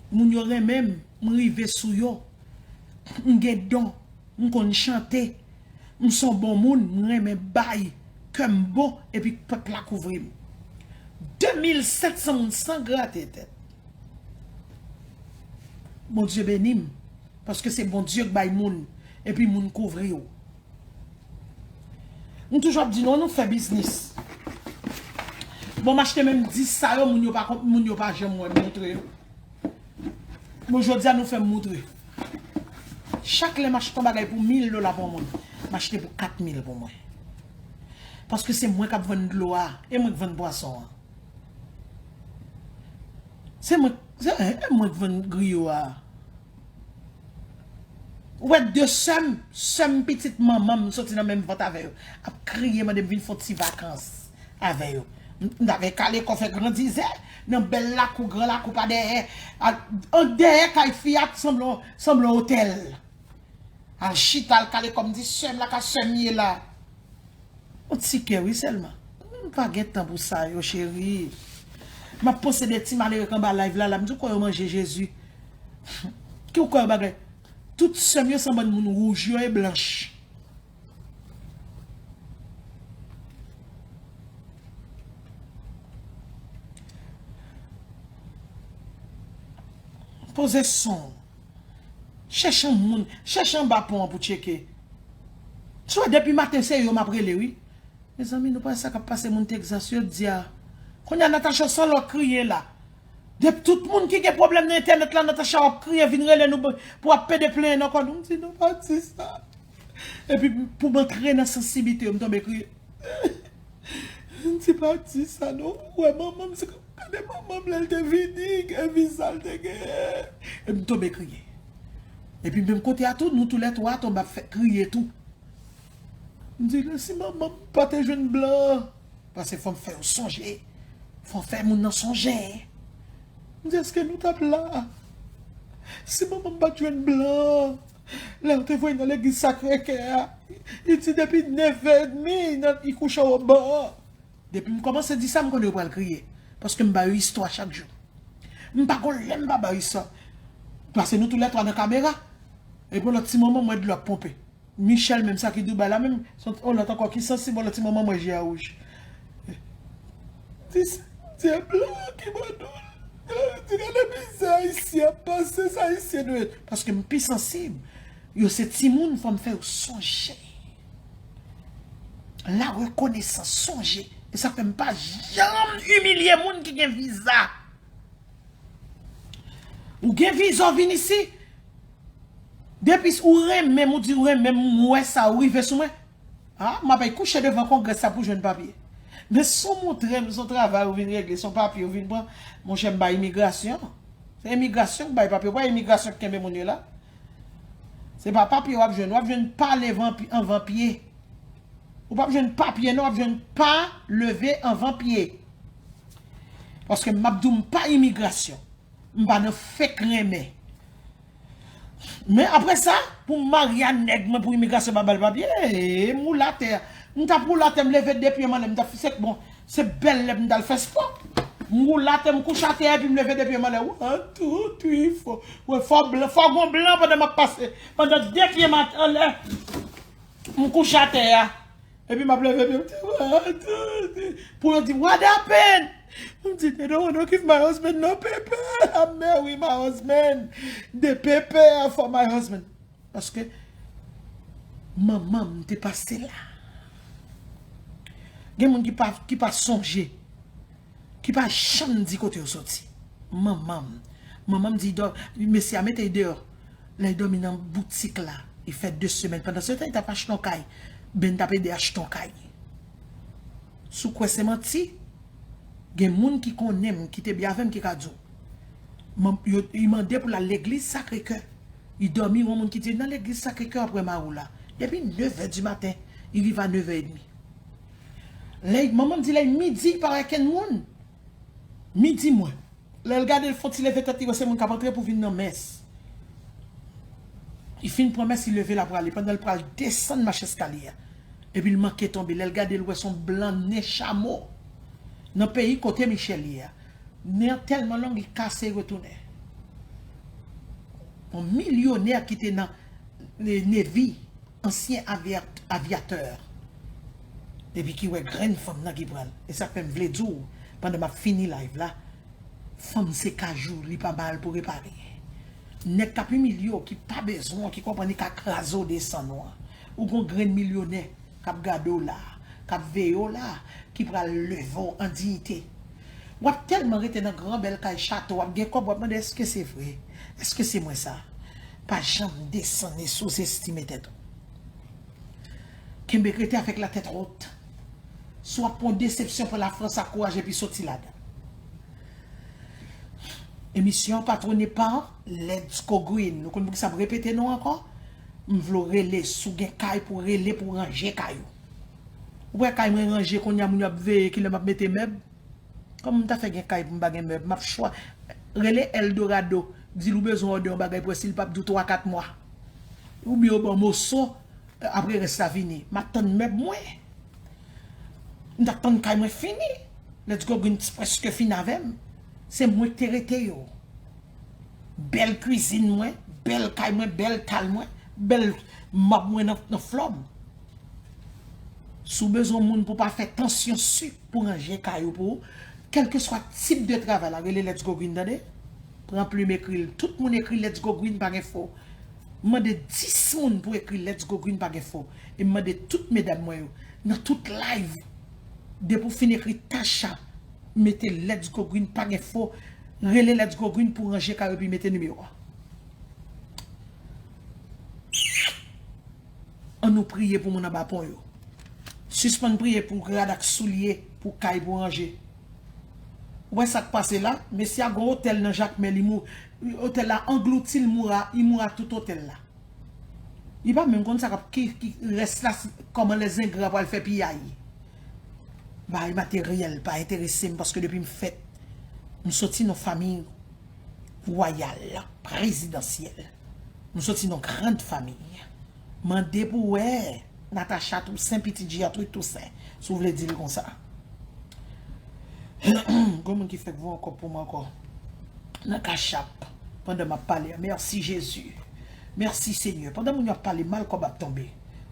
Moun yo renmen m, m rive sou yo. M gen don, m konn chante. M se yon bon moun, m renmen bay. Kè m bon, epi pèp la kouvri m. De mil sèt san moun san grate tèt. Bondye beni m. Paske se Bondye k bay moun, epi moun kouvri w. M toujou ap di nou, nou fè biznis. Bon, m achte menm dis sa yo, moun yo pa konp-, moun yo pa janm wè m montre yo. Bon, jodi a nou fè m montre. Chak lè m achte yon bagay pou mil dola pou yon moun, m achte pou kat mil pou mwen. Paske se mwen k ap vann dlo a, e mwen k vann pwason an. Se mwen, se, e mwen k vann griyo a. Ou wè de sè m, sè m pitit manman m soti nan menm vant avè yo. Ap kriye mande m vin fè yon ti vakans avè yo. M, m t avè kale kò fè grandizè nan bèl lakou, gran lakou pa dèyè. A, an dèyè kay fi a sanble, sanble otèl. Al chita, al kale kò m di sè m la ka sè m ye la. Yon ti kè wi sèlman. M pa gen tan pou sa yo, cheri. M ap panse de ti malere k anba live la, la, m di w kwè yo manje Jezi. Ki w kwè yo bagay? Tout sè m yo se yon bann moun wouj yo e blanch. Poze son. Chèche yon moun, chèche anba pon an pou tcheke. Sou wè depi maten se yo m ap rele wi. Mezanmi, nou pa wè sa k ap pase moun Texas yo di a. Kounye a Natacha se yon lòt kriye la. De tout moun ki gen pwoblèm nan entènèt la, Natacha w ap kriye vin rele nou pou ap pede plenyen nan kò nou. M di nou pa di sa. Epi pou m antre nan sansiblite yo, m tonbe kriye. M di pa di sa non. Ou wè manman m, se gade manman m lè l te vini, gen viza l te genyen. E m tonbe kriye. Epi menm kote a tou, nou toulètwa tonbe ap fè kriye tou. M di, si manman m pa te jwenn blan, paske fò m fè yo sonje. Fò m fè moun nan sonje. M di, èske nou t ap la? Si manman m pa t jwenn blan, lè yo te voye nan legliz Sakre Kè a, li di depi nevè edmi, nan, li kouche oban. Depi m kòmanse di sa, m konnen yo pral kriye. Paske m ba yo istwa chak jou. M pa gon lè m pa ba yo istwa. Paske nou toulètwa nan kamera. Epi yon lòt ti moman, m wè dlo ap ponpe. Michel menm sa ki Dubai la menm, se yon lòt ankò ki sansib, yon lòt ti moman, m wè je a wouj. Di sa, di blan ki ban nou. Di gade mizè Ayisyen ap pase, sa Ayisyen nou ye. Paske m pi sansib. Yo se timoun, fò m fè yo sonje. La rekonesans, sonje. E sa fè m pa janm imilye moun ki gen viza. Ou gen viza, w vin isi. Depi ou renmen m, ou di ou renmen m, m wè sa, ou rive sou mwen. Ah, m ap al kouche devan kongrè sa pou jwenn papye. Men si w montre m, se yon travay ou vin regle, se yon papye ou vin pran, monchè, m bay imigrasyon. Se imigrasyon k bay papye, ou pa imigrasyon k kenbe moun yo la. Se pa papye w ap jwenn, w ap jwenn pa leve anvan pye. Ou p ap jwenn papye non, w ap jwenn pa leve anvan pye. Paske m ap di w m pa imigrasyon. M pa nan fake renmen. Men apre sa, pou m marye a nèg mwen pou imigrasyon pa ba l papye, e, m woule atè. M t ap woule atè, m leve de pye m anlè, m t ap, se bon, se bèl lè m t al fè spò. M woule atè, m kouche atè, epi m leve de pye m anlè. One, two, three, four. Wè, fò blan, fò gon blan pandan m ap pase. Pandan de pye m anlè, m kouche atè a. Epi m ap leve pye m, ti, one, two, three. Pou yo di, what happened? M di, they don't want to give my husband no paper. I'm marry my husband. The paper for my husband. Paske manman m te pase la. Gen moun ki pa, ki pa sonje, ki pa janm di kote yo soti. Manman m. Manman m di, mesye a mete l deyò. Lè l dòmi nan boutik la, li fè de semèn. Pandan se tan, li t ap achte yon kay. Ben t ap ede achte yon kay. Si w kwè se manti, gen moun ki konnen m, ki te byen avè m, ki ka di w. Li mande pou l al legliz Sakre Kè. Li dòmi, yon moun ki di, nan legliz Sakre Kè, apre mari w la. Depi nevè di maten, li rive a nevè edmi. Lè, manman m di, lè midi, li pa wè kenn moun. Midi mwen. Lè l gade, l fon ti leve tèt, li wè se moun k ap antre pou vin nan mès. Li fin pran mès, li leve, l ap prale. Pandan l pral desann mach eskalye a, epi l manke tonbe. Lè l gade, l wè se yon blan nen chamo. Nan peyi kote Michel ye a. Nen an tèlman long, li kase, li retounen. Yon milyonè ki te nan Navy, ansyen avyatè, epi ki wè grenn fanm nan ki pran l. E sa k fè m vle di w, pandan m ap fini live la, fanm se kajou, li pa ba l pou repare. Nèg k ap imilye w, ki pa bezwen w, ki konprann li ka kraze w desann ou an. Ou gon grenn milyonè k ap gade w la, k ap veye w la, ki pral leve w an diyite. W ap tèlman rete nan gran bèl kay chato, w ap gen kòb, w ap mande, èske se vre? Èske se mwen sa? Pa janm desann e souzestime tèt ou. Kenbe rete avèk la tèt wot. Si w ap pran desepsyon, pran lafrans ak kouraj epi soti ladan. Emisyon an patwone pa Let's Go Green. Nou konn poukisa m repete non ankò? M vle w rele, si w gen kay pou w rele, pou w ranje kay ou. Ou wè kay mwen ranje kounye a, moun yo ap veye kilè m ap mete mèb. Kòman m ta fè gen kay pou m pa gen mèb? M ap chwa, rele Eldorado, di l ou bezwen òdè yon bagay pou wè si l p ap di w twa kat mwa. Oubyen yo ba w moso, apre rès la vini. M ap tann mèb mwen. M t ap tann kay mwen fini. Let's Go Green t prèske fin avè m. Se mwen k te rete yo. Bèl kwizin mwen, bèl kay mwen, bèl tal mwen, bèl mab mwen nan, nan flò m. Si w bezwen moun pou pa fè tansyon sik pou ranje kay ou pou ou, kèlkeswa tip de travay la, rele Let's Go Green, tande. Pran plim, ekri l. Tout moun ekri Let's Go Green, pa gen fo. M mande dis moun pou ekri Let's Go Green, pa gen fo. E m mande tout medam mwen yo, nan tout live, depi w fin ekri Tacha, mete Let's Go Green, pa gen fo. Rele Let's Go Green pou ranje kay ou epi mete nimewo a. Nou priye pou moun anba pon yo. Sispann priye pou rad ak soulye, pou kay pou ranje. Ou wè sa k pase la? Mesye a gon otèl nan Jakmèl, li mou, otèl la anglouti, li mouri, li mouri tout otèl la. Li pa menm konn sa k ap, ki, ki rès la, si, kòman lèzengra pral fè piyay. Bagay materyèl pa enterese m, paske depi m fèt, m soti nan fanmi wayal, prezidansyèl. M soti nan gran fanmi. Mande pou wè Natacha Toussaint, pitit Gertrude Toussaint, si w vle di l konsa. Gon moun ki fèk voye yon kòb pou mwen ankò nan Cash App pandan m ap pale a. Mèsi Jezi. Mèsi Senyè. Pandan moun yo ap pale mal, kòb ap tonbe.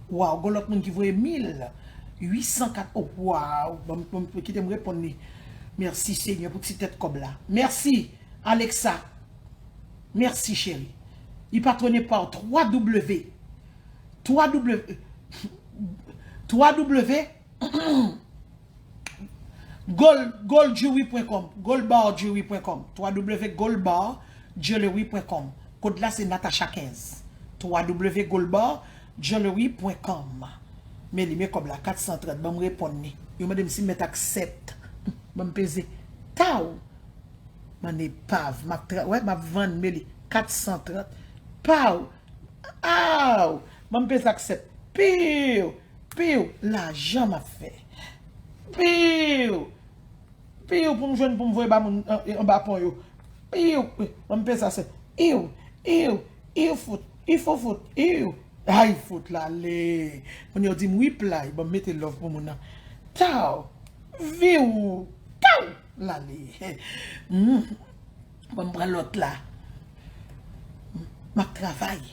Waw, gon lòt moun ki voye mil uit san kat. Oh, waw. Bon, bon, kite m reponn li. Mèsi Senyè pou ti tèt kòb la. Mèsi Alexa. Mèsi cheri. Li patrone pa twa W. Twa W. Twa W. Gold, gold jewelry pwen kòm, gold bar jewelry pwen kòm, twa W gold bar jewelry pwen kòm. Kòd la se Natacha kenz. Twa W gold bar jewelry pwen kòm. Men li men kòb la, kat san trant, ban m reponn li. Yo mande m si m mèt aksèpt. Ban m peze. Taw! Bann epav, m ap tra-, wè, m ap vann, men li kat san trant. Paw! Aw! Ban m peze aksèpt. Piw! Piw! Lajan m ap fè. Piw! Piw pou m jwenn pou m voye ba moun an, anba pon yo. Piw! Ban m peze aksèpt. Iw! Iw! Iw fout! Ifo fout! Iw! Ay, fout l ale. Moun yo di m reply, ban m mete love pou moun nan. Taw! Viw! Taw! L ale. Hmm. Ban m pran lòt la. M ap travay.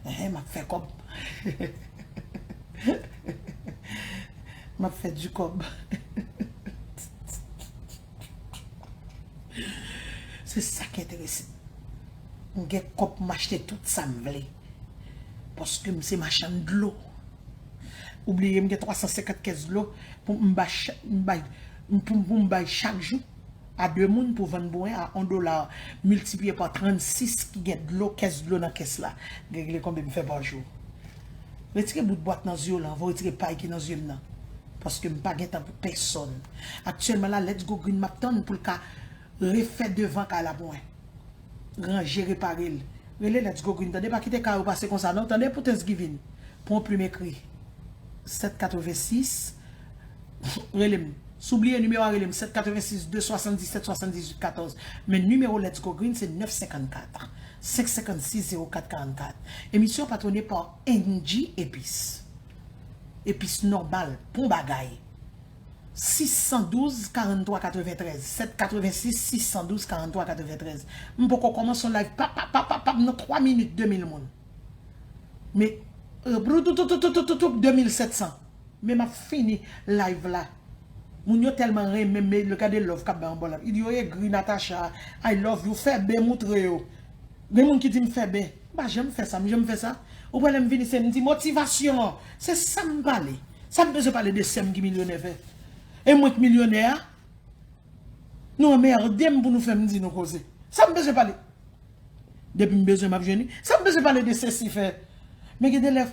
Enhen, m ap fè kòb. M ap fè di kòb. Se sa k enterese m. M gen kòb pou m achte tout sa m vle. Paske m se machann dlo. Ou bliye m gen twa san senkant kès dlo pou m bay cha-, m bay, pou, pou m bay chak jou a de moun pou vann bouwen a yon dola miltipliye pa trannsis ki gen dlo, kès dlo nan kès la. Regle konbyen m fè pa jou. Retire bout bwat nan zye w lan, anvan w retire pay ki nan zye m nan. Paske m pa gen tan pou pèsonn. Aktyèlman la, Let's Go Green m ap tann pou l ka refè devan kay la pou mwen. Ranje, repare l. Rele Let's Go Green, tande, pa kite kay ou pase konsa non, tande, pou Thanksgiving. Pran yon plim, ekri sèt katrevensis. Rele m. Si w bliye nimewo a, rele m, sèt katrevensis de swasanndisèt swasanndizuit katòz. Men nimewo Let's Go Green se nèf senkannkat senk senkannsis zewo kat karannkat. Emisyon patwone pa Angie Epis. Epis nòmal, bon bagay. Sis san douz, karannntwa katreventrèz, sèt katrevensis, sis san douz, karannntwa katreventrèz. M poko kòmanse yon live, pap, pap, pap, pap, pap, nan twa minit, de mil moun. Men, euh, broutoutoutoutoutoutoutou, de mil sèt san. Men m ap fini live la. Moun yo tèlman renmen m, men gade love k ap bay anba la. Yo egri, Natacha, I love you, fè ben moutre yo. Gen moun ki di m fè ben. M pa janm fè sa, m janm fè sa. Ou wè lè m vini, se m di motivasyon an. Se sa m pale. Sa m bezwen pale de sè m ki milyonè fè? E mwen k milyonè a? Nou anmède m pou nou fè m di nou koze. Sa m bezwen pale? Depi m bezwen, m ap jwenn li. Sa m bezwen pale de sesi fè? Men gen de lè,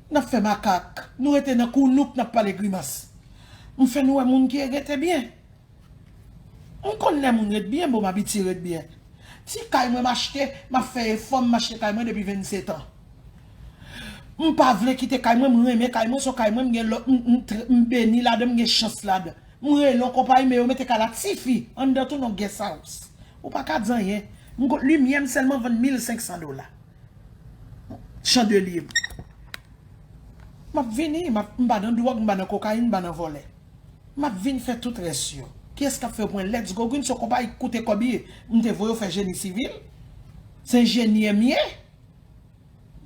n ap fè makak. Nou rete nan kounouk, n ap pale grimas. M fè nou wè moun ki rete byen. M konn lè moun ret byen, bon, m abitye ret byen. Ti kay mwen m achte, m ap fè efò, m achte kay mwen depi vennsetan. M pa vle kite kay mwen, m renmen kay mwen, se yon kay mwen, m gen lòt, m, m tr-, m beni ladan, m gen chans ladan. M rele yon konpayi, men yo mete kay la, tifi, anndan tou nan guest house. Ou pa ka di anyen. M go-, limyè m sèlman vann mil senk san dola. Chandelye m. M ap vini, m ap, m pa nan dwòg, m pa nan kokayin, m pa nan vòlè. M ap vin fè tout rès yo. Kiyès k ap fè yo pran Let's Go Green? Se yon konpayi ki koute kòb ye. M te voye yo fè jeni sivil. Se enjenyè m ye.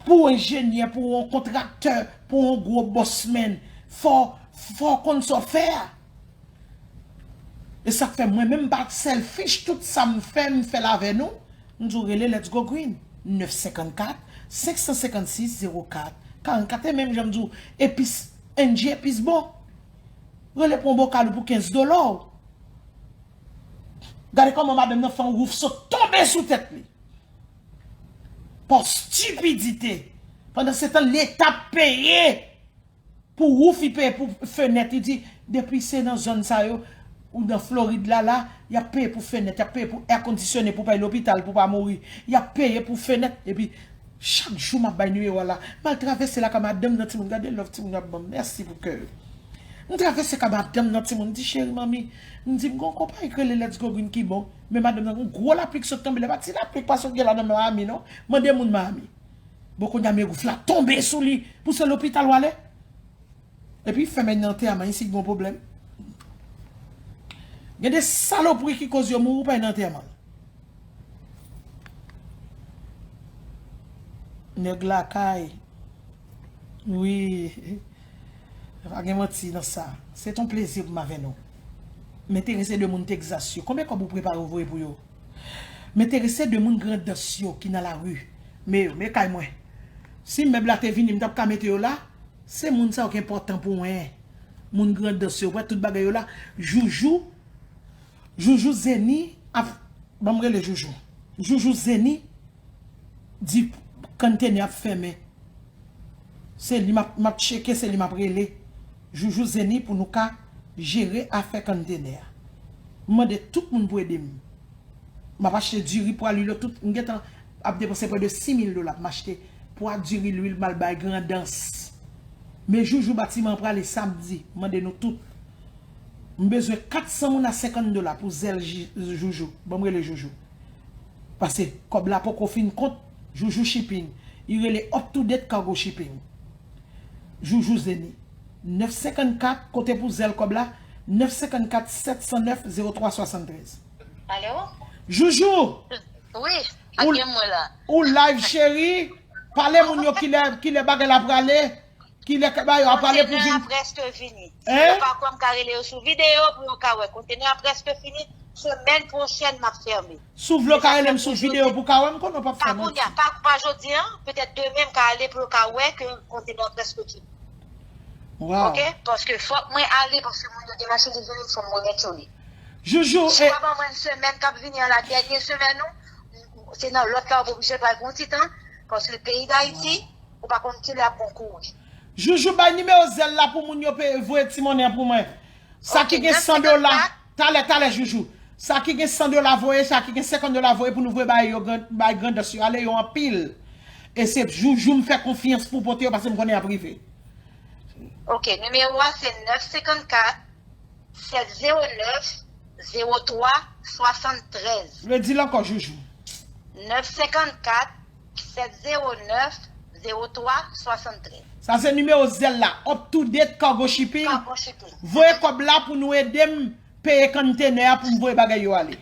Pou w enjenyè, pou w yon kontraktè, pou w yon gwo bossman, fò, fò w konn sa w fè a. E sa k fè mwen menm m pa selfish, tout sa m fè, m fè l avè nou. M di w rele Let's Go Green, nèf senkannkat, senk san senkannsis, zewo kat, karannkat, e menm jan m di w, epis, Angie epis bon. Rele pou yon bokal ou pou kenz dola w. Gade kòman madanm nan fè yon wouf sot tonbe sou tèt li. Pa stipidite. Pandan se tan, Leta peye pou woufi, peye pou fenèt. Li di, depi se nan zòn sa yo, ou nan Florid la, la, y ap peye pou fenèt, y ap peye pou èkondisyone, pou pa al lopital, pou pa mouri. Y ap peye pou fenèt. Epi, chak jou m ap bay nimewo a la. M al travèse lakay madanm nan, timoun, gade love timoun yo ap ban m. Mèsi pou kè yo. M travèse kay madanm nan, timoun, m di, cheri, manmi, m di, m gon konpayi k rele Let's Go Green ki bon. Men madanm nan, yon gwo lapli k sot tonbe. Lè pa ti lapli k pa sot gen ladan Miami, non. Mande moun Miami. Bon, kounye a, men wouf la tonbe sou li. Pou se lopital w ale. Epi, fè men nan antèman, isit gon pwoblèm. Gen de salopri ki koz yo mouri, ou pa nan antèman. Nèg lakay. Wi. Pa gen manti nan sa. Se t on plezi pou m avè nou. M enterese de moun Texas yo. Konbyen kòb ou prepare w voye pou yo? M enterese de moun Grandans yo ki nan lari. Men yo, men kay mwen. Si mèb la te vini, m t ap ka mete yo la. Se moun sa yo ki enpòtan pou mwen. Moun Grandans yo, wè tout bagay yo la. Joujou, Joujou Zeni ap, ban m rele Joujou. Joujou Zeni di konntenè ap fèmen. Se li m ap, m ap tcheke, se li m ap rele. Joujou Zeni pou nou ka jere afè konntenè a. M mande tout moun pou ede m. M ap achte diri, pwa, lwil, tout. M gentan ap depanse prè de sis mil dola pou m achte pwa, diri, lwil, m al bay Grandans. Men Joujou batiman an prale samdi, m mande nou tout. M bezwen kat san moun a senkant dola pou zèl ji-, Joujou. Ban m rele Joujou. Paske kòb la poko fin kont, Joujou Shipping. Li rele Up to Date Cargo Shipping. Joujou Zeni. Nèf senkant kat, kote pou zèl kòb la, nèf senkant kat, sèt san nèf, zewo twa swasann trèz. Alo? Joujou! Wi, ak ou, gen mwen la. Ou live, cheri. Pale moun yo kilè, kilè bagay la prale. Kilè ke ba yo ap pale pou vin. Kontenè a prèske fini. Si yo pa kwè, m ka rele yo sou videyo pou yo ka wè. Kontenè a prèske fini. Semèn pwochèn, m ap fèmen. Si w vle, w ka rele m sou videyo pou w ka wè m konnen w p ap fè manti. Pa kounye a, pa, pa jodi a, petèt demen, m ka ale pou yo ka wè ke kontenè a prèske fini. Wow. Oke? Paske fòk mwen ale, paske moun yo gen machandiz yo, fò m remèt yo li. Joujou, si w pa ban mwen semèn k ap vini an la, dènye semèn ou, se nan lòt la w oblije pral pran ti tan, paske peyi Dayiti, ou pa konn kilè ap bon kouri. Joujou, bay nimewo zèl la pou moun yo peye, voye ti monnen an pou mwen. Sa ki gen san dola, talè, talè, Joujou. Sa ki gen san dola voye, sa ki gen senkant dola voye pou nou voye bay yo, bay Grandans yo ale, yo anpil. E se Joujou m fè konfyans pou pote yo, paske m konnen y ap rive. Oke, nimewo a se nèf senkant kat, sèt zewo nèf, zewo twa swasann trèz. Redi l ankò, Joujou. Nèf senkant kat, sèt zewo nèf, zewo twa swasann trèz. Sa se nimewo zèl la, Up to Date Cargo Shipping. Cargo Shipping. Voye kòb la pou nou ede m peye konntenè a pou m voye bagay yo ale.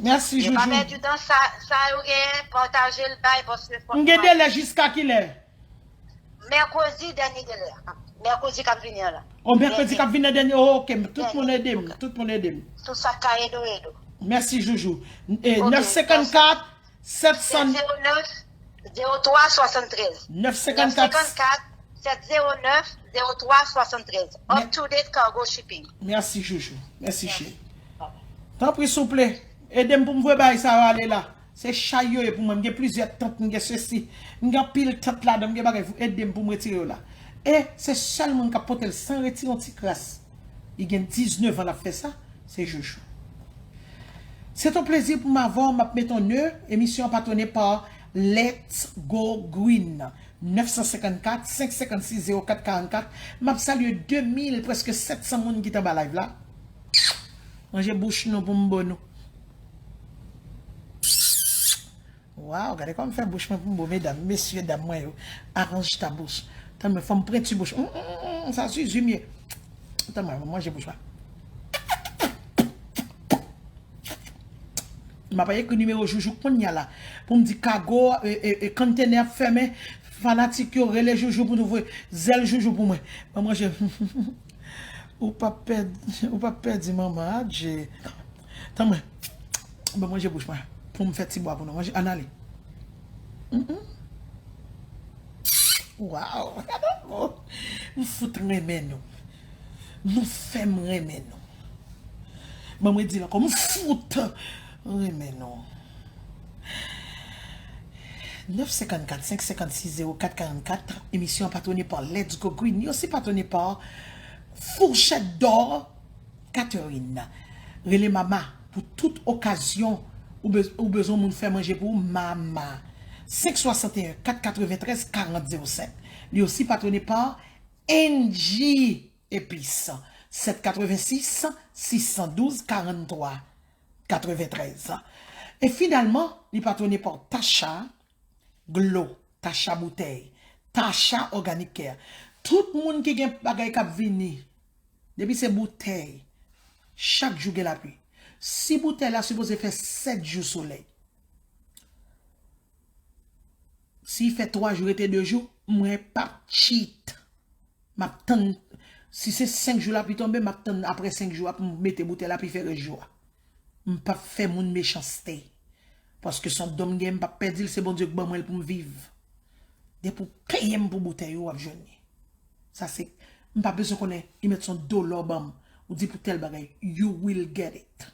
Mèsi, Joujou. Pa pèdi tan, sa, sa yo gen, pataje l bay, paske fòk m gen delè jiska kilè? Mèkredi, dènye delè a. Mèkredi k ap vini an la. O, mèkredi k ap vini an dènye. O, oke, tout moun ede m, tout moun ede m. Tout sa k ka ede w, ede w. Mèsi, Joujou. E, nèf senkant kat, sèt san. Sèt zewo nèf, zewo twa swasann trèz. Nèf senkant kat, sèt zewo nèf, zewo twa swasann trèz. Up to Date Cargo Shipping. Mèsi, Joujou. Mèsi, cheri. Tanpri, souple, ede m pou m voye bagay sa yo ale la. Se chay yo ye pou mwen. M gen plizyè tant, m gen sesi. M gen anpil tant ladan, m gen bagay pou ede m pou m retire yo la. E se sèl moun k ap pote l san retire yon ti kras. Li gen diznèf an l ap fè sa, se Joujou. Se ton plezi pou m avè w, m ap mete yon nè. Emisyon an patwone pa Let's Go Green. Nèf san senkant kat, senk senkant sis, zewo kat karannkat. M ap salye de mil, prèske sèt san moun ki t anba live la. Manje bouch nou pou m bo nou. Waw, gade kòman m fè bouch mwen pou m bo, medam, mesye, dam mwen yo. Arrange ta bouche. Tann mwen, fò m prentu bouch. Mm, mm, mm, mm, sa zuzu m ye. Tann mwen, manje bouch mwen. M ap ekri nimewo Joujou kounye a la. Pou m di kago, e, e, e, konntenè ap fèmen. Fanatik yo, rele Joujou pou nou voye zèl Joujou pou mwen. Ban manje. Ou p ap pèdi, ou p ap pèdi manman, adje. Tann mwen. Ban manje bouch mwen. Pou m fè ti bwa pou nou manje. Ann ale. Mm, mm. Waw. Gade bon. M fout renmen nou. Nou fè m renmen nou. Ban mwen di l ankò, m fout renmen nou. Nèf senkannkat, senk senkannsis, zewo kat karannkat, emisyon an patwone pa Let's Go Green. Li osi patwone pa Fourchette d'Or Catherine. Rele Mama pou tout okazyon ou bez- ou bezwen moun fè manje pou ou, Mama. Senk swasanteyen, kat katreventrèz, karant zewo senk. Li osi patwone pa Angie Epis, sèt katrevensis, sis san douz, karanntwa katreventrèz. E finalman, li patwone pa Tacha Glo, Tacha Boutèy, Tacha Organic Care. Tout moun ki gen bagay k ap vini, depi se boutèy, chak jou gen lapli. Si boutèy la sipoze fè sèt jou solèy, si fè twa jou rete de jou, mwen p ap cheat. M ap tann, si se senk jou lapli tonbe, m ap tann apre senk jou a pou m mete boutèy lapli fè rès jou a. M p ap fè moun mechanste. Paske se yon don m gen, m p ap pèdi l, se Bondye k ban mwen l pou m viv. Depi w peye m pou boutèy ou, w ap jwenn li. Sa se, m pa bezwen konnen, li mèt se yon dola w ban m, ou di pou tèl bagay, you will get it.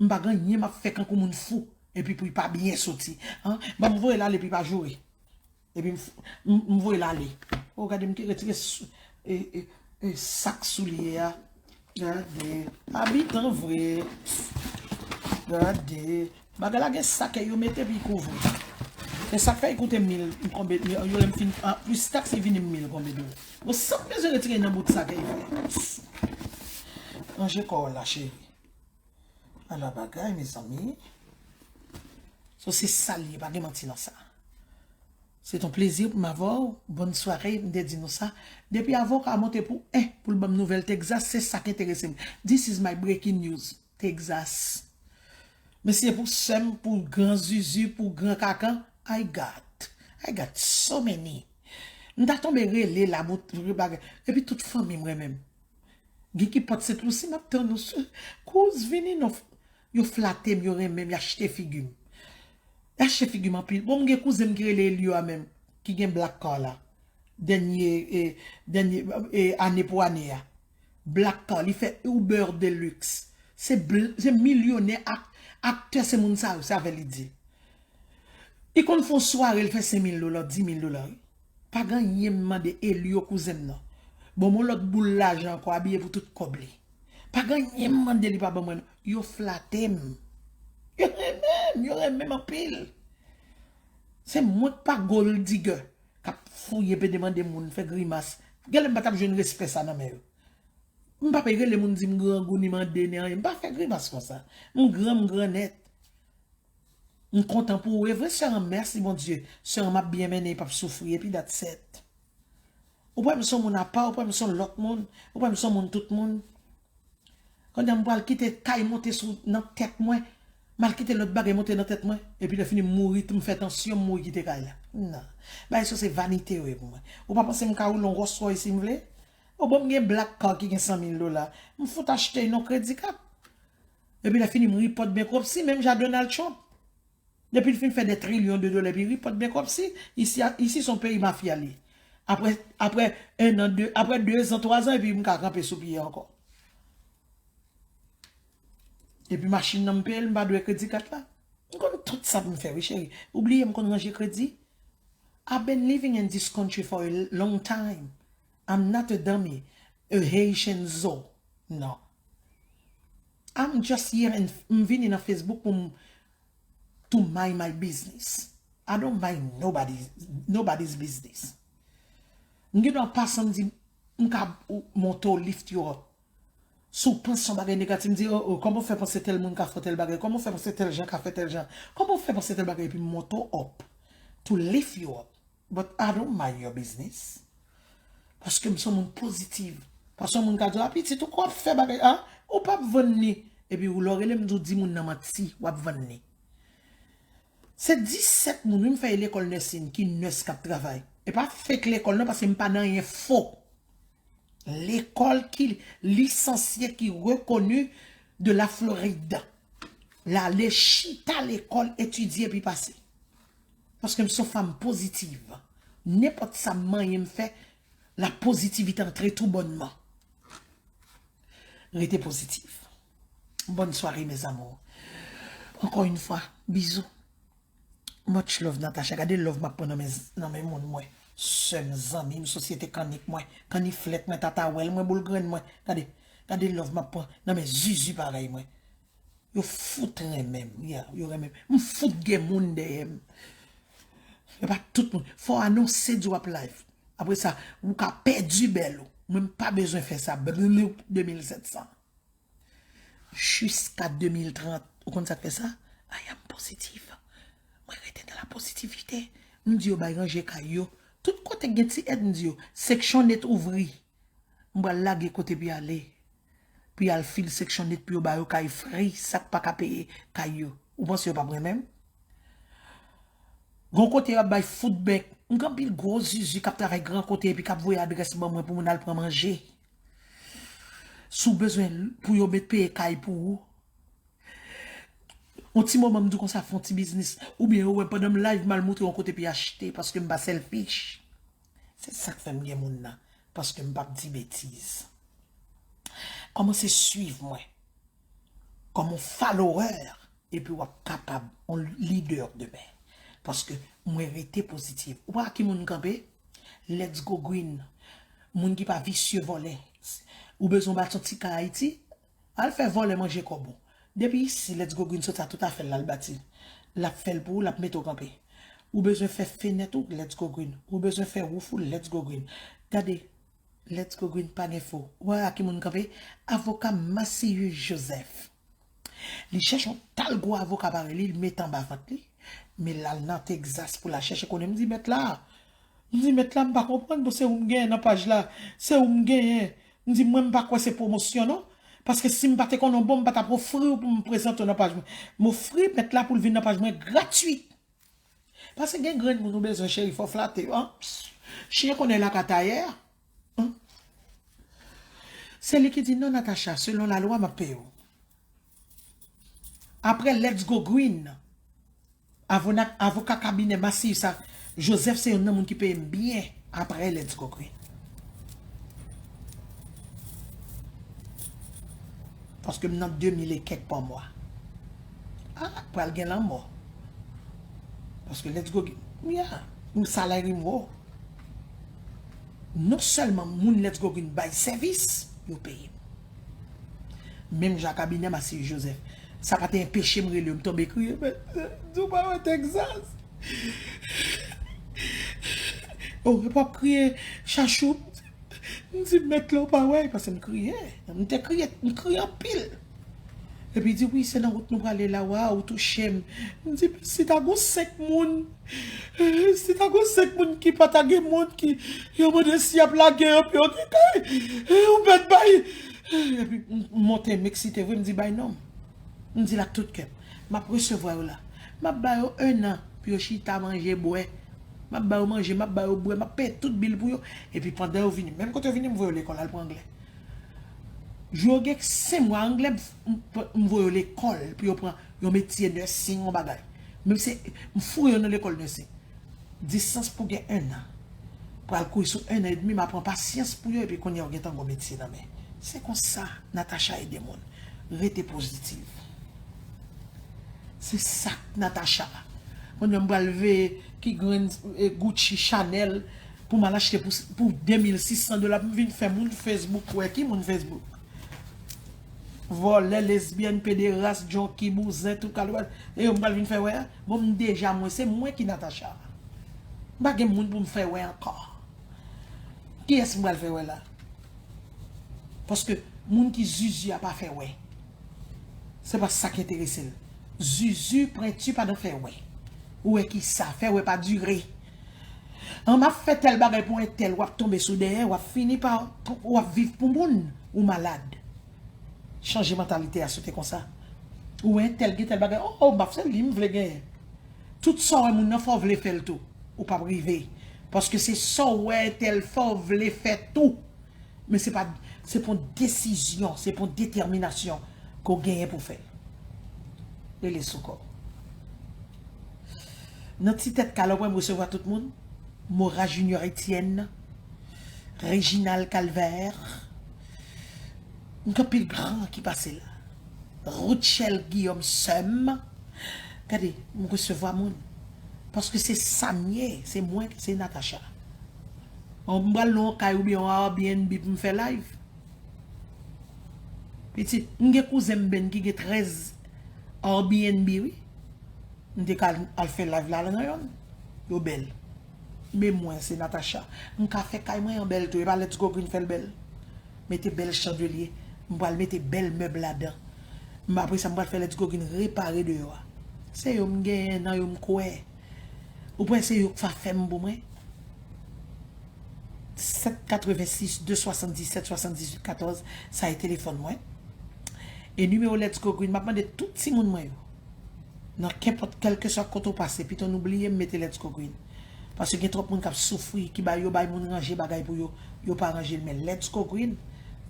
M pa gen anyen m ap fè kankou moun fou, epi pou li pa byen soti. An, ban m voye l ale pou li pa joure. Epi m, m, m voye l ale. O, gade m ki retire sou- e, e, e, sak soulye a. Gade. Abitan vre. Gade. Bagay la gen sak yo mete epi kouvri. Se sa k fè l koute mil, konbe, yo lè m fin, an plis taks li vini mil konbe dola. Bon, sa m bezwen retire nan bout sak yo fè. Ranje kò w la, cheri. Ala bagay, mezanmi. So, se sa l ye, pa gen manti nan sa. Se ton plezi pou m avè w. Bòn sware, m te di nou sa. Depi avoka a monte pou en, pou l ban m nouvèl Texas, se sa k enterese m. This is my breaking news, Texas. Mesye, pou sè m, pou gran zuzu, pou gran kakan, I got, I got so many. M ta tonbe rele la, bout bagay. Epi tout fanmi m renmen m. Gen ki pot se tou si m ap tann ou sou kouz vini non. Yo flate m, yo renmen m, y achte figi m. Y achte figi m anpil. Bon, m gen kouzen m ki rele Elio a menm, ki gen black car la. Dènye, e, dènye, e, ane pou ane a. Black car, li fè Uber Deluxe. Se bl- se milyonè ak aktè, se moun sa yo, se avè li di. Li konn fè yon sware, l fè senk mil dola, dis mil dola, wi. Pa gen anyen m mande Elio kouzen m nan. Bon, m yon lòt boul lajan ankò, abiye pou tout kòb li. Pa gen anyen m mande li pa ban mwen non. Yo flate m. Yo renmen m, yo renmen m anpil. Se mwen k pa gold digger k ap fouye, pe demande moun, fè grimas. Genlè m pa t ap jwenn respè sa nan men yo. M pa pe rele moun di m grangou, ni mande, ni anyen. M pa fè grimas konsa. M gran, m gran nèt. M kontan pou ou. E vre, sè an, mèsi Bondye. Sè an, m ap byen mennen, li p ap soufri. Epi that's it. Ou pran m se yon moun apa, ou pran m se yon lòt moun, ou pran m se yon moun tout moun. Kounye a m pral kite kay monte sou, nan tèt mwen. M al kite lòt bagay monte nan tèt mwen. Epi lè fini m mouri, tou m fè tansyon, m mouri kite kay la. Non. Bagay sa se vanite yo ye pou mwen. Ou pa panse m ka woule yon Rolls Royce si m vle? O bon, m gen black car ki gen san mil dola. M fout achte yon kredi kat. Epi lè fini m report bankruptcy, menm jan Donald Trump. Depi l fin fè des trillions de dola, epi report bankruptcy, isi, isi se yon peyi mafya li ye. Apre, apre en an, de, apre de zan, twa zan, epi m ka kanpe sou pye ankò. Epi machin nan m peye l, m pa dwe kredi kat la. M konn tout sa pou m fè, wi, cheri. Ou bliye m konn ranje kredi? I've been living in this country for a long time. I'm not a dummy, a Haitian zo. No. I'm just here and m vini nan Facebook pou m to mind my business. I don't mind nobody's, nobody's business. M gen dwa pase, m di, m ka monte w, lift you up. Si w panse yon bagay negatif, m di, oh, oh, kòman w fè panse tèl moun ka fè tèl bagay? Kòman w fè panse tèl jan ka fè tèl jan? Kòman w fè panse tèl bagay? Epi m monte w up to lift you up. But I don't mind your business. Paske m se yon moun pozitif. Paske yon moun ka di, a pitit, ou kwè w ap fè bagay, a? Ou p ap vann li. Epi ou lè w rele m, di w di moun nan manti, w ap vann li. Se disèt moun, wi, m fè lekòl nursing, ki nurse k ap travay. E pa fake lekòl non, paske m pa nan anyen fo. Lekòl ki lisansye, ki rekoni de la Florid. L ale chita lekòl, etidye epi pase. Paske m se yon fanm pozitiv. Nenpòt sa m manyen m fè, la positivite antre tou bònman. Rete pozitif. Bonne soirée, mes amours. Encore une fois, bisous. Much love, Natacha. Gade love m ap pran nan men, nan men moun mwen. Sè m, zanmi m, sosyete kannik mwen, kanniflèt mwen, tatawèl mwen, boul grenn mwen. Gade, gade love m ap pran nan men zuzu parèy mwen. Yo fout renmen m, yeah, yo renmen m. M fout gen moun dèyè m. E pa tout moun. Fò w anonse di w ap live. Apre sa, ou ka pèdi bèl ou. Mwen, m pa bezwen fè sa. Blou, de mil sèt san. Jiska de mil trant. Ou konn sa k fè sa? I am positive. Mwen rete nan la pozitivite. M di yo bay ranje kay yo. Tout kote k gen ti èd, m di yo, Section eight ouvri. M pral lage kote pou y ale. Pou y al fil Section eight pou yo ba yo kay free, sa k pa ka peye kay yo. Ou panse yo p ap renmen m? Gon kote y ap bay food bank. M gen anpil gwo zuzu k ap travay gran kote epi k ap voye adrès ban mwen pou moun al pran manje. Si w bezwen pou yo met peye kay pou ou, yon ti moman m di w konsa, fè yon ti biznis. Oubyen yo wè m pandan m live, m al montre yon kote pou y achte, paske m pa selfish. Se sa k fè m gen moun nan, paske m p ap di betiz. Kòmanse swiv mwen kòm yon follower, epi w ap kapab yon lidè demen. Paske mwen rete pozitif. Ou pa ki moun kanpe? Let's go green. Moun ki pa visye vòlè. Ou bezwen bati yon ti kay Ayiti? Al fè vòlè manje kòb ou. Depi isi, Let's go green sot sa tout afè l la, l bati. L ap fè l pou ou, l ap mete w kanpe. Ou bezwen fè fenèt ou, Let's go green. Ou bezwen fè wouf ou, Let's go green. Gade, Let's go green pa gen fo. Ou wè a ki moun kanpe? Avoka Macius Joseph. Li chèche yon tal gwo avoka parèy li, li met anba vant li. Men l al nan Texas pou l al chèche konnen. M di mèt la, m di mèt la, m pa konprann, bon, se ou m genyen nan paj la, se ou m genyen. M di mwen m pa kwè se pwomosyon non. Paske si m pa te konn yon bon, m pa t ap ofri w pou m prezante w nan paj mwen. M ofri mèt la pou l vin nan paj mwen gratwit. Paske gen grenn moun ou bezwen cheri, fò w flate yo. Chen konnen laka tayè. Se li ki di non Natacha, selon lalwa m ap peye w. Apre Let's Go Green, avoka kabinè Macius sa, Joseph se youn nan moun ki peye m byen apre Let's Go Green. Paske m nan de mil e kèk pa mwa. Ah, pral gen lanmò. Paske Let's Go Green, yeah, m salary m wo. Non sèlman moun Let's Go Green bay sèvis, yo peye m. Menm jan kabinè Macius Joseph. Sa pa te enpeche m rele yo, m tonbe kriye, men, di w pa wè Texas. Oh, epi w ap kriye, chachou. M di, mèt la, w pa wè, paske m kriye. M te kriye, m kriye anpil. Epi di, wi, se nan wout nou prale la, wa, ou touche m. M di, si ta gon senk moun, si ta gon senk moun ki pa ta gen moun ki, yo mande si y ap lage yo, epi yo gen kay, ou mèt bay. Epi m monte, m eksite vre, m di, bay non. M di l ak tout kè m, m ap resevwa yo la. M ap ba yo en an pou yo chita, manje, bwè. M ap ba yo manje, m ap ba yo bwè, m ap peye tout bil pou yo. Epi pandan yo vini, menm kote yo vini, m voye yo lekòl al pran anglè. Jou yo gen senk mwa anglè, m, m, m voye yo lekòl pou yo pran yon metye, nursing, yon bagay. Menm se, m foure yo nan lekòl nursing. Distans pou gen en an. Pral kouri sou en an edmi, m ap pran pasyans pou yo, epi kounye a yo gentan gon metye nan men. Se konsa, Natacha ede moun. Rete pozitif. Se sa k Natacha. Kounye a m pral veye ki grenn, eh, Gucci, Chanel, pou m al achte pou, pou de mil sis san dola, pou m vin fè moun Facebook wè. Ki moun Facebook? Vòlè, lesbyèn, pederas, junkie, bouzen, tout kalite. E yo m pral vin fè wè a? Bon, m deja mwen, se mwen ki Natacha. M pa gen moun pou m fè wè ankò. Kiyès m pral fè wè la? Paske moun ki zuzu a pa fè wè. Se pa sa k enterese l. Zuzu, pwenti pa nan fè wè. Ou wè ki sa, fè wè pa dire. An m ap fè tèl bagay pou entèl, w ap tonbe sou dèyè, w ap fini pa, w ap viv pou moun, ou malad. Chanje mantalite a, si w te konsa. Ou wè entèl gen tèl bagay, oh, oh, m ap fè li, m vle genyen. Tout sa w wè moun nan fè, w vle fè l tou. Ou p ap rive. Paske se sa w wè entèl fè, w vle fè tou. Men se pa, se pou yon desizyon, se pou yon detèminasyon ke w genyen pou w fè l. Rele sou kò w. Nan ti tèt kale, w wè m resevwa tout moun. Mora Junior Etienne, Reginald Calvaire. M gen anpil gran ki pase la. Rutshelle Guillaume, sè m. Gade, m resevwa moun. Paske se sa m ye, se mwen, se Natacha. M pral nan yon kay oubyen yon Airbnb pou m fè live. Pitit, m gen kouzen m benn ki gen trèz Airbnb, wi. M te ka al, al fè live la nan yonn. Yo bèl. Men mwen, se Natacha. M ka fè kay mwen an bèl tou. E pa Let's Go Green fè l bèl. Mete bèl chandelye. M pral mete bèl mèb ladan. M apre sa, m pral fè Let's Go Green repare deyò a. Se yo m genyen, nan yo m kwè. Ou kwè se yo k va fè m pou mwen? Sèt katrevensis de swasanndisèt swasanndizuit katòz, sa e telefòn mwen. E nimewo Let's Go Green, m ap mande tout timoun mwen yo. Nan kenpòt, kèlkeswa kote w pase, pito nou bliye m mete Let's Go Green. Paske gen twòp moun k ap soufri, ki bay, yo bay moun ranje bagay pou yo, yo pa ranje l. Men Let's Go Green,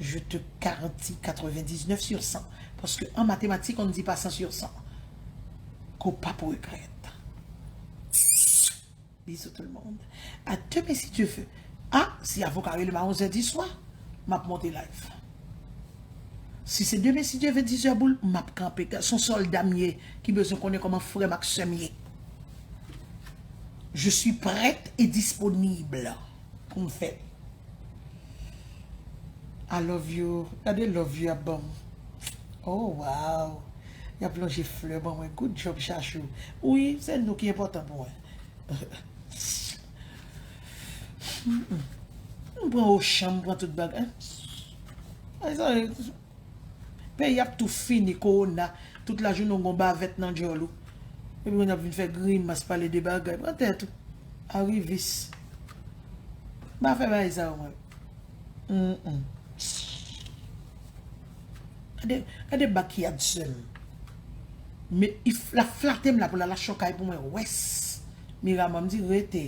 je te garantis quatre-vingt-dix-neuf sur cent. Paske an matematik, on ne dit pas cent sur cent. Ke w p ap regrèt. Bisous tout le monde. À demain si Dieu veut. Ah, si avoka rele m a onz è di swa, m ap monte live. Si se demen si Dye vle dizè boul, m ap kanpe. Se yon sòlda m ye ki bezwen konnen kòman frè m ak sè m ye. Je suis prête et disponible pou m fè l. I love you. Gade love you ap ban m. Oh, wow. Y ap lonje flè ban mwen. Good job, Chachou. Wi, se nou ki enpòtan pou mwen. Mm-mm. M pran Ochan, m pran tout bagay. Ay, sa, peyi ap tou fini, kowona. Tout lajounen w gon bavèt nan djòl ou. Epi kounye a ap vin fè grimas, pale de bagay. Pran tèt ou. Arivis. M pa fè bagay sa yo, mwen. Mm-mm. Gade, gade bakyad sè m. Men, l ap flate m la pou l al achte yon kay pou mwen. Wès. Miraman, m di, rete.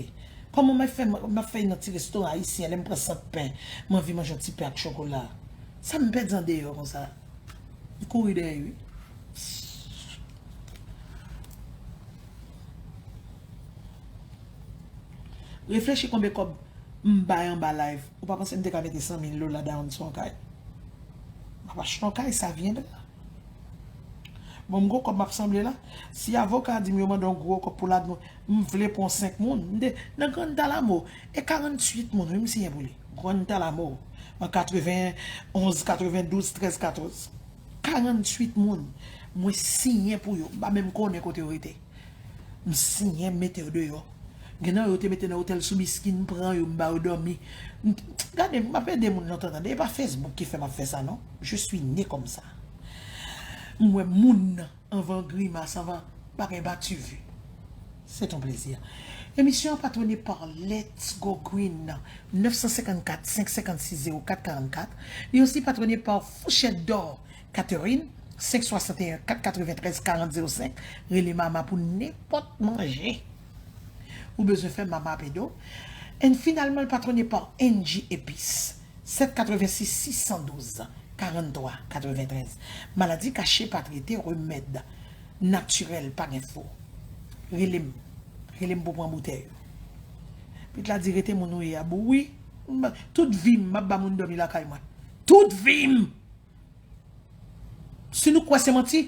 Kòman m ap fè, m ap fè nan ti restoran ayisyen, lè m pran sant pen, m anvi manje yon ti pen ak chokola. Sa m pèdi andeyò konsa? M kouri dèyè, wi. Reflechi konbyen kòb m bay anba live. Ou pa panse m te ka mete san mil dola down sou yon kay? M ap achte yon kay, sa viendra. Bon, m gon kòb m ap sanble la. Si avoka di m yo mande yon gwo kòb pou lage, m vle pran senk moun. M te, nan Gran Talamo, e karanntuit moun, wi, m siyen pou li. Gran Talamo, an katrevenonz, katrevendouz, trèz, katòz. Karanntuit moun, mwen siyen pou yo. M pa menm konnen kote yo rete. M siyen, m mete yo deyò. Gen nan yo te mete nan otèl sou Biskin, m pran yo, m ba yo dòmi. M, gade, m ap ede moun lontan, tande. E pa Facebook ki fè m ap fè sa, non. Je suis né comme ça. M wè moun anvan grimas, anvan bagay bativi. C'est un plaisir. Émission patronné par Let's Go Green, neuf cent cinquante-quatre, cinq cent cinquante-six, zéro quatre quarante-quatre. Li osi patronné par Fourchette d'Or Catherine, cinq soixante et un, quatre quatre-vingt-treize, quarante, zéro cinq. Rele mama pou nenpòt manje ou bezwen fè, mama ap ede w. And finalman, patronné par N G Épices, sept quatre-vingt-six, six cent douze, quarante-trois, quatre-vingt-treize. Maladi kache pa trete, remèd natirèl pa gen fo. Rele m. Rele m pou pran boutèy yo. Pitit la di, rete moun ou ye a bou. Wi, m, tout vi m, m ap ba moun dòmi lakay mwen. Tout vi m! Si nou kwè se manti,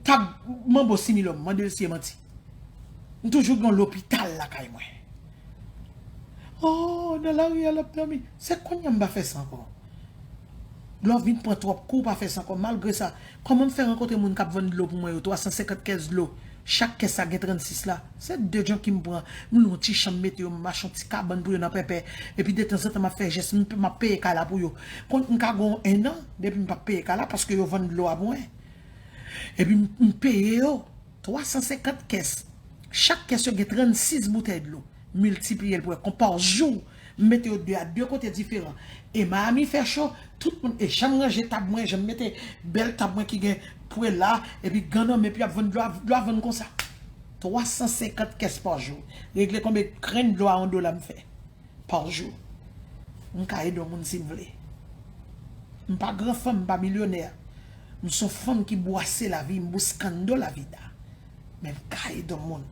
tag Manbo Similòm, mande l si e manti. M toujou gen yon lopital lakay mwen. Oh, nan lari a l ap dòmi. Se kounye a m pa fè sa ankò. Lè w vin pran twòp kou, w pa fè sa ankò. Malgre sa, kòman m fè rankontre moun k ap vann dlo pou mwen yo, twa san senkant kès dlo, chak kès sa gen trannsis la? Se de djonki m pran, m lwe yon ti chanm mete yo, m achte yon ti kabann pou yo nan Pèpè. Epi detanzantan m ap fè jès, m, m ap peye kay la pou yo. Konn m ka gen yon ennan depi m p ap peye kay la paske yo vann dlo a pou mwen. Epi m, m peye yo twa san senkant kès. Chak kès yo gen trannsis boutèy dlo. Miltipliye l pou wè kon pa jou, m mete yo de a de kote diferan. E Miami fè cho, tout moun, e jan m ranje tab mwen, jan m mete bèl tab mwen ki gen pwela, epi gan nan men, epi ap vann dlo a, dlo a vann konsa. Twa san senkant kès pa jou. Regle konbyen grenn dlo a yon dola m fè pa jou. M ka ede yon moun si m vle. M pa gran fanm, m pa milyonè. M se yon fanm ki bwase lavi, m buscando la vida. Men m ka ede yon moun.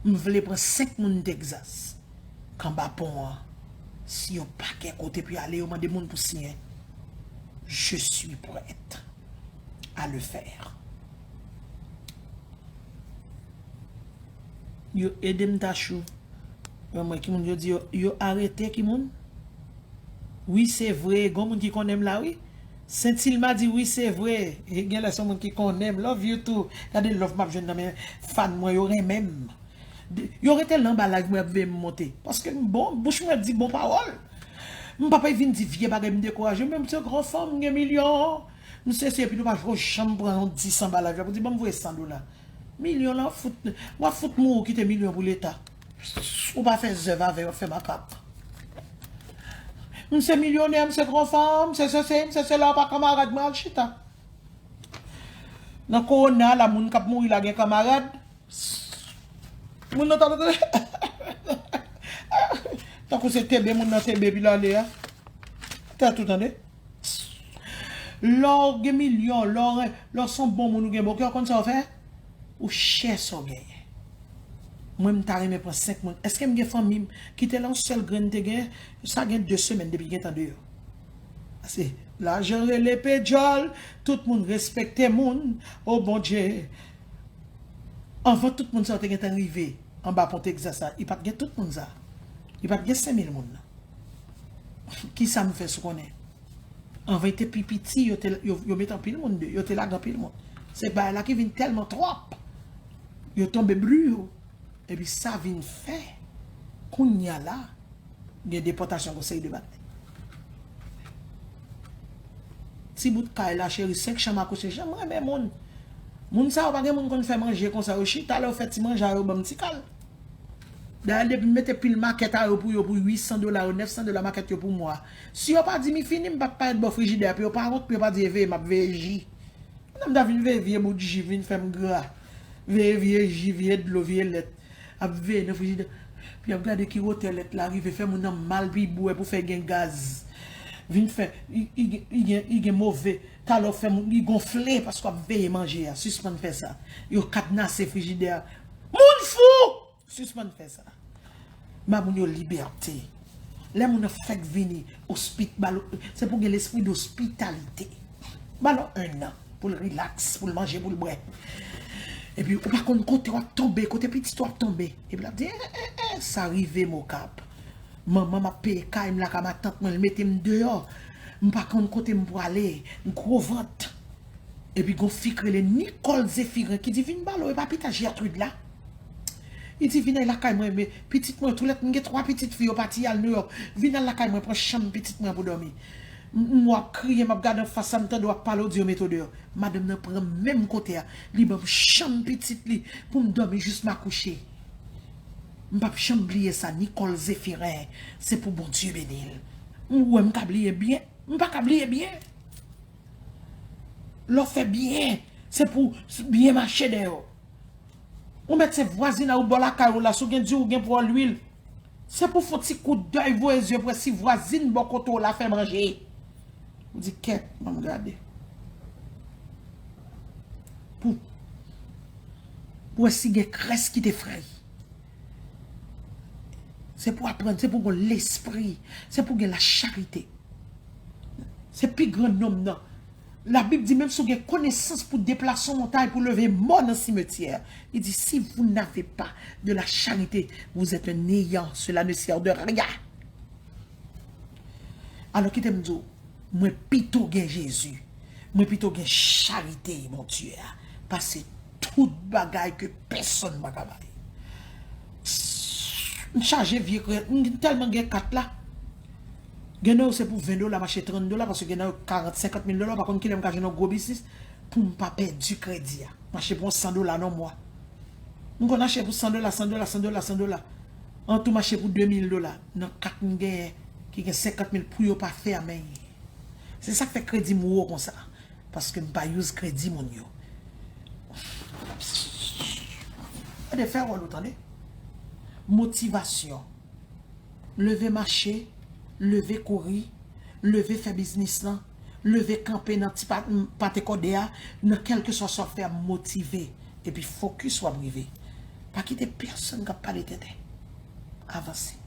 M vle pran senk moun Texas k anba pon an. Si yo pa gen kote pou y ale, yo mande moun pou siyen. Je suis prête à le faire. Yo ede m Tachou. Yo mwen ki moun yo di yo, yo arete ki moun? Wi, se vre, gon moun ki konnen m la, wi. Sentilma di, wi, se vre. E gen lè se moun ki konnen m. Love you too. Gade love m ap jwenn nan men fan mwen, yo renmen m. Yo rete la anba live mwen ap veye m monte. Paske m bon, bouch mwen di bon pawòl. M pa pay vin di vye bagay, m dekouraje. Men m se gran fanm, m gen milyon. M se se, epi nou pa janm pran yon dis anba live la pou di, "Ban m voye san dola." Milyon la, w ap fout, w ap fout mouri kite milyon pou Leta. Ou pa fè zèv avè yo, fè makak. M se milyonè, m se gran fanm, m se sesi, m se sela, ou pa kanmarad mwen, al chita. Nan kowona la, moun k ap mouri la gen kanmarad. Moun nan tande, tankou se tebe, moun nan tebe epi l ale a. Tèt ou tande. Lè w gen milyon, lè w, lè w se yon bon moun, ou gen bon kè, ou konn sa w fè? Ou chè sa w genyen. Mwen, m ta renmen pran senk moun. Èske m gen fanmi m ki te la yon sèl grenn te genyen? Sa gen de semèn depi gentan deyò. Pase lajan rele pe djòl, tout moun respekte moun. O Bondye, anvan tout moun sa yo te gentan rive anba pon Texas la, li pa t gen tout moun sa. Li pa t gen senk mil moun nan. Kisa m fè sou konnen? Anvan li te pi piti, yo te, yo, yo met anpil moun de, yo te lage anpil moun. Se bagay la ki vin tèlman twòp. Yo tonbe bri yo. Epi sa vin fè, kounye a la, gen depòtasyon gon seri de bagay. Ti bout kay la, cheri, senk chanm akouche, janm renmen moun. Moun sa yo pa gen moun konn fè manje konsa, yo chita lè yo fè ti manje a yo ban m ti kal. Dayè depi m mete pil makèt a yo pou yo pou uit san dola yo, nèf san dola makèt yo pou mwa. Si yo pa di m fini, m p ap parèt bò frijidè a, pou yo pa wont, pou yo pa di e veye m ap veye ji. Nan m ta vin veye vye bout ji vin fè m gra. Veye vye ji, vye dlo, vye lèt. Ap veye nan frijidè. Pi ap gade ki wotè lèt la rive, fè moun nan mal pi bwè pou fè gen gaz. Vin fè, li, li, li gen, li gen move. Talè w fè moun, li gonfle paske w ap veye manje a. Sispann fè sa. Yo kadnase frijidè a. Moun fou! Sispann fè sa. Ba moun yo libète. Lè moun nan fèk vini, ospit-, ba l, se pou gen lespri dospitalite. Ba l yon ennan pou l rilaks, pou l manje, pou l bwè. Epi ou pa konn kote w ap tonbe, kote pitit ou ap tonbe. Epi l ap di, eh, eh, eh, sa rive m Okap. Manman m ap peye kay m lakay matant mwen, l mete m deyò. M pa konn kote m pwale, m gwo vant. Epi gon fi k rele Nicole Zéphirin ki di, "Vin balo, e pa pita Gertrude la." Li di, "Vin al lakay mwen, men pitit mwen, toulède m gen twa pitit fi, yo pati al Nouyòk. Vin al lakay mwen, pran chanm pitit mwen pou dòmi." M, m wè w ap kriye, m ap gade anfas la, m tande w ap pale, w di yo mete w deyò. Madanm nan pran menm kote a, li ban m chanm pitit li pou m dòmi jis m akouche. M p ap janm bliye sa, Nicole Zéphirin, se pou Bondye beni l. M wè m ka bliye byen, m pa ka bliye byen. Lè w fè byen, se pou byen mache dèyè w. Ou mèt se vwazin a ou bò lakay ou la, si w gen di ou gen pou w lwil. Se pou fon ti kout dèy voye zye pou wè si vwazin bò kote w la fè manje. Ou di, "Kèt, ban m gade." Pou, pou wè si gen krès ki te fri. Se pou aprann, se pou gen lespri, se pou gen lacharite. Se pi gran nonm nan. Labib di, menm si w gen konesans pou deplase yon montay, pou leve mò nan simetyè, li di, "Si vous n'avez pas de la charité, vous êtes un néant, cela ne sert de rien." Alò, kite m di w, mwen pito gen Jezi, mwen pito gen charite Bondye a, pase tout bagay ke pèsonn pa ka bay. M chaje vye krè, m tèlman gen kat la. Gen nan yo se pou ven dola, m achte trant dola, paske gen nan yo karant, senkant mil dola, w pa konn kilè m ka jwenn yon gwo biznis pou m pa pèdi kredi a. M achte pou yon san dola nan mwa. M konn achte pou san dola, san dola, san dola, san dola. Antou m achte pou de mil dola. Nan kat m genyen, ki gen senkant mil pou yo pa fèmen. Se sa k fè kredi m wo konsa. Paske m pa use kredi moun yo. Gade, fè wòl ou tande. Motivasyon. Leve mache, leve kouri, leve fè biznis lan, leve kanpe nan ti pa-, pate kòde a, nan kèlkeswa sa w ap fè a motive, epi fokis w ap rive. Pa kite pèsonn k ap pale tenten. Avanse.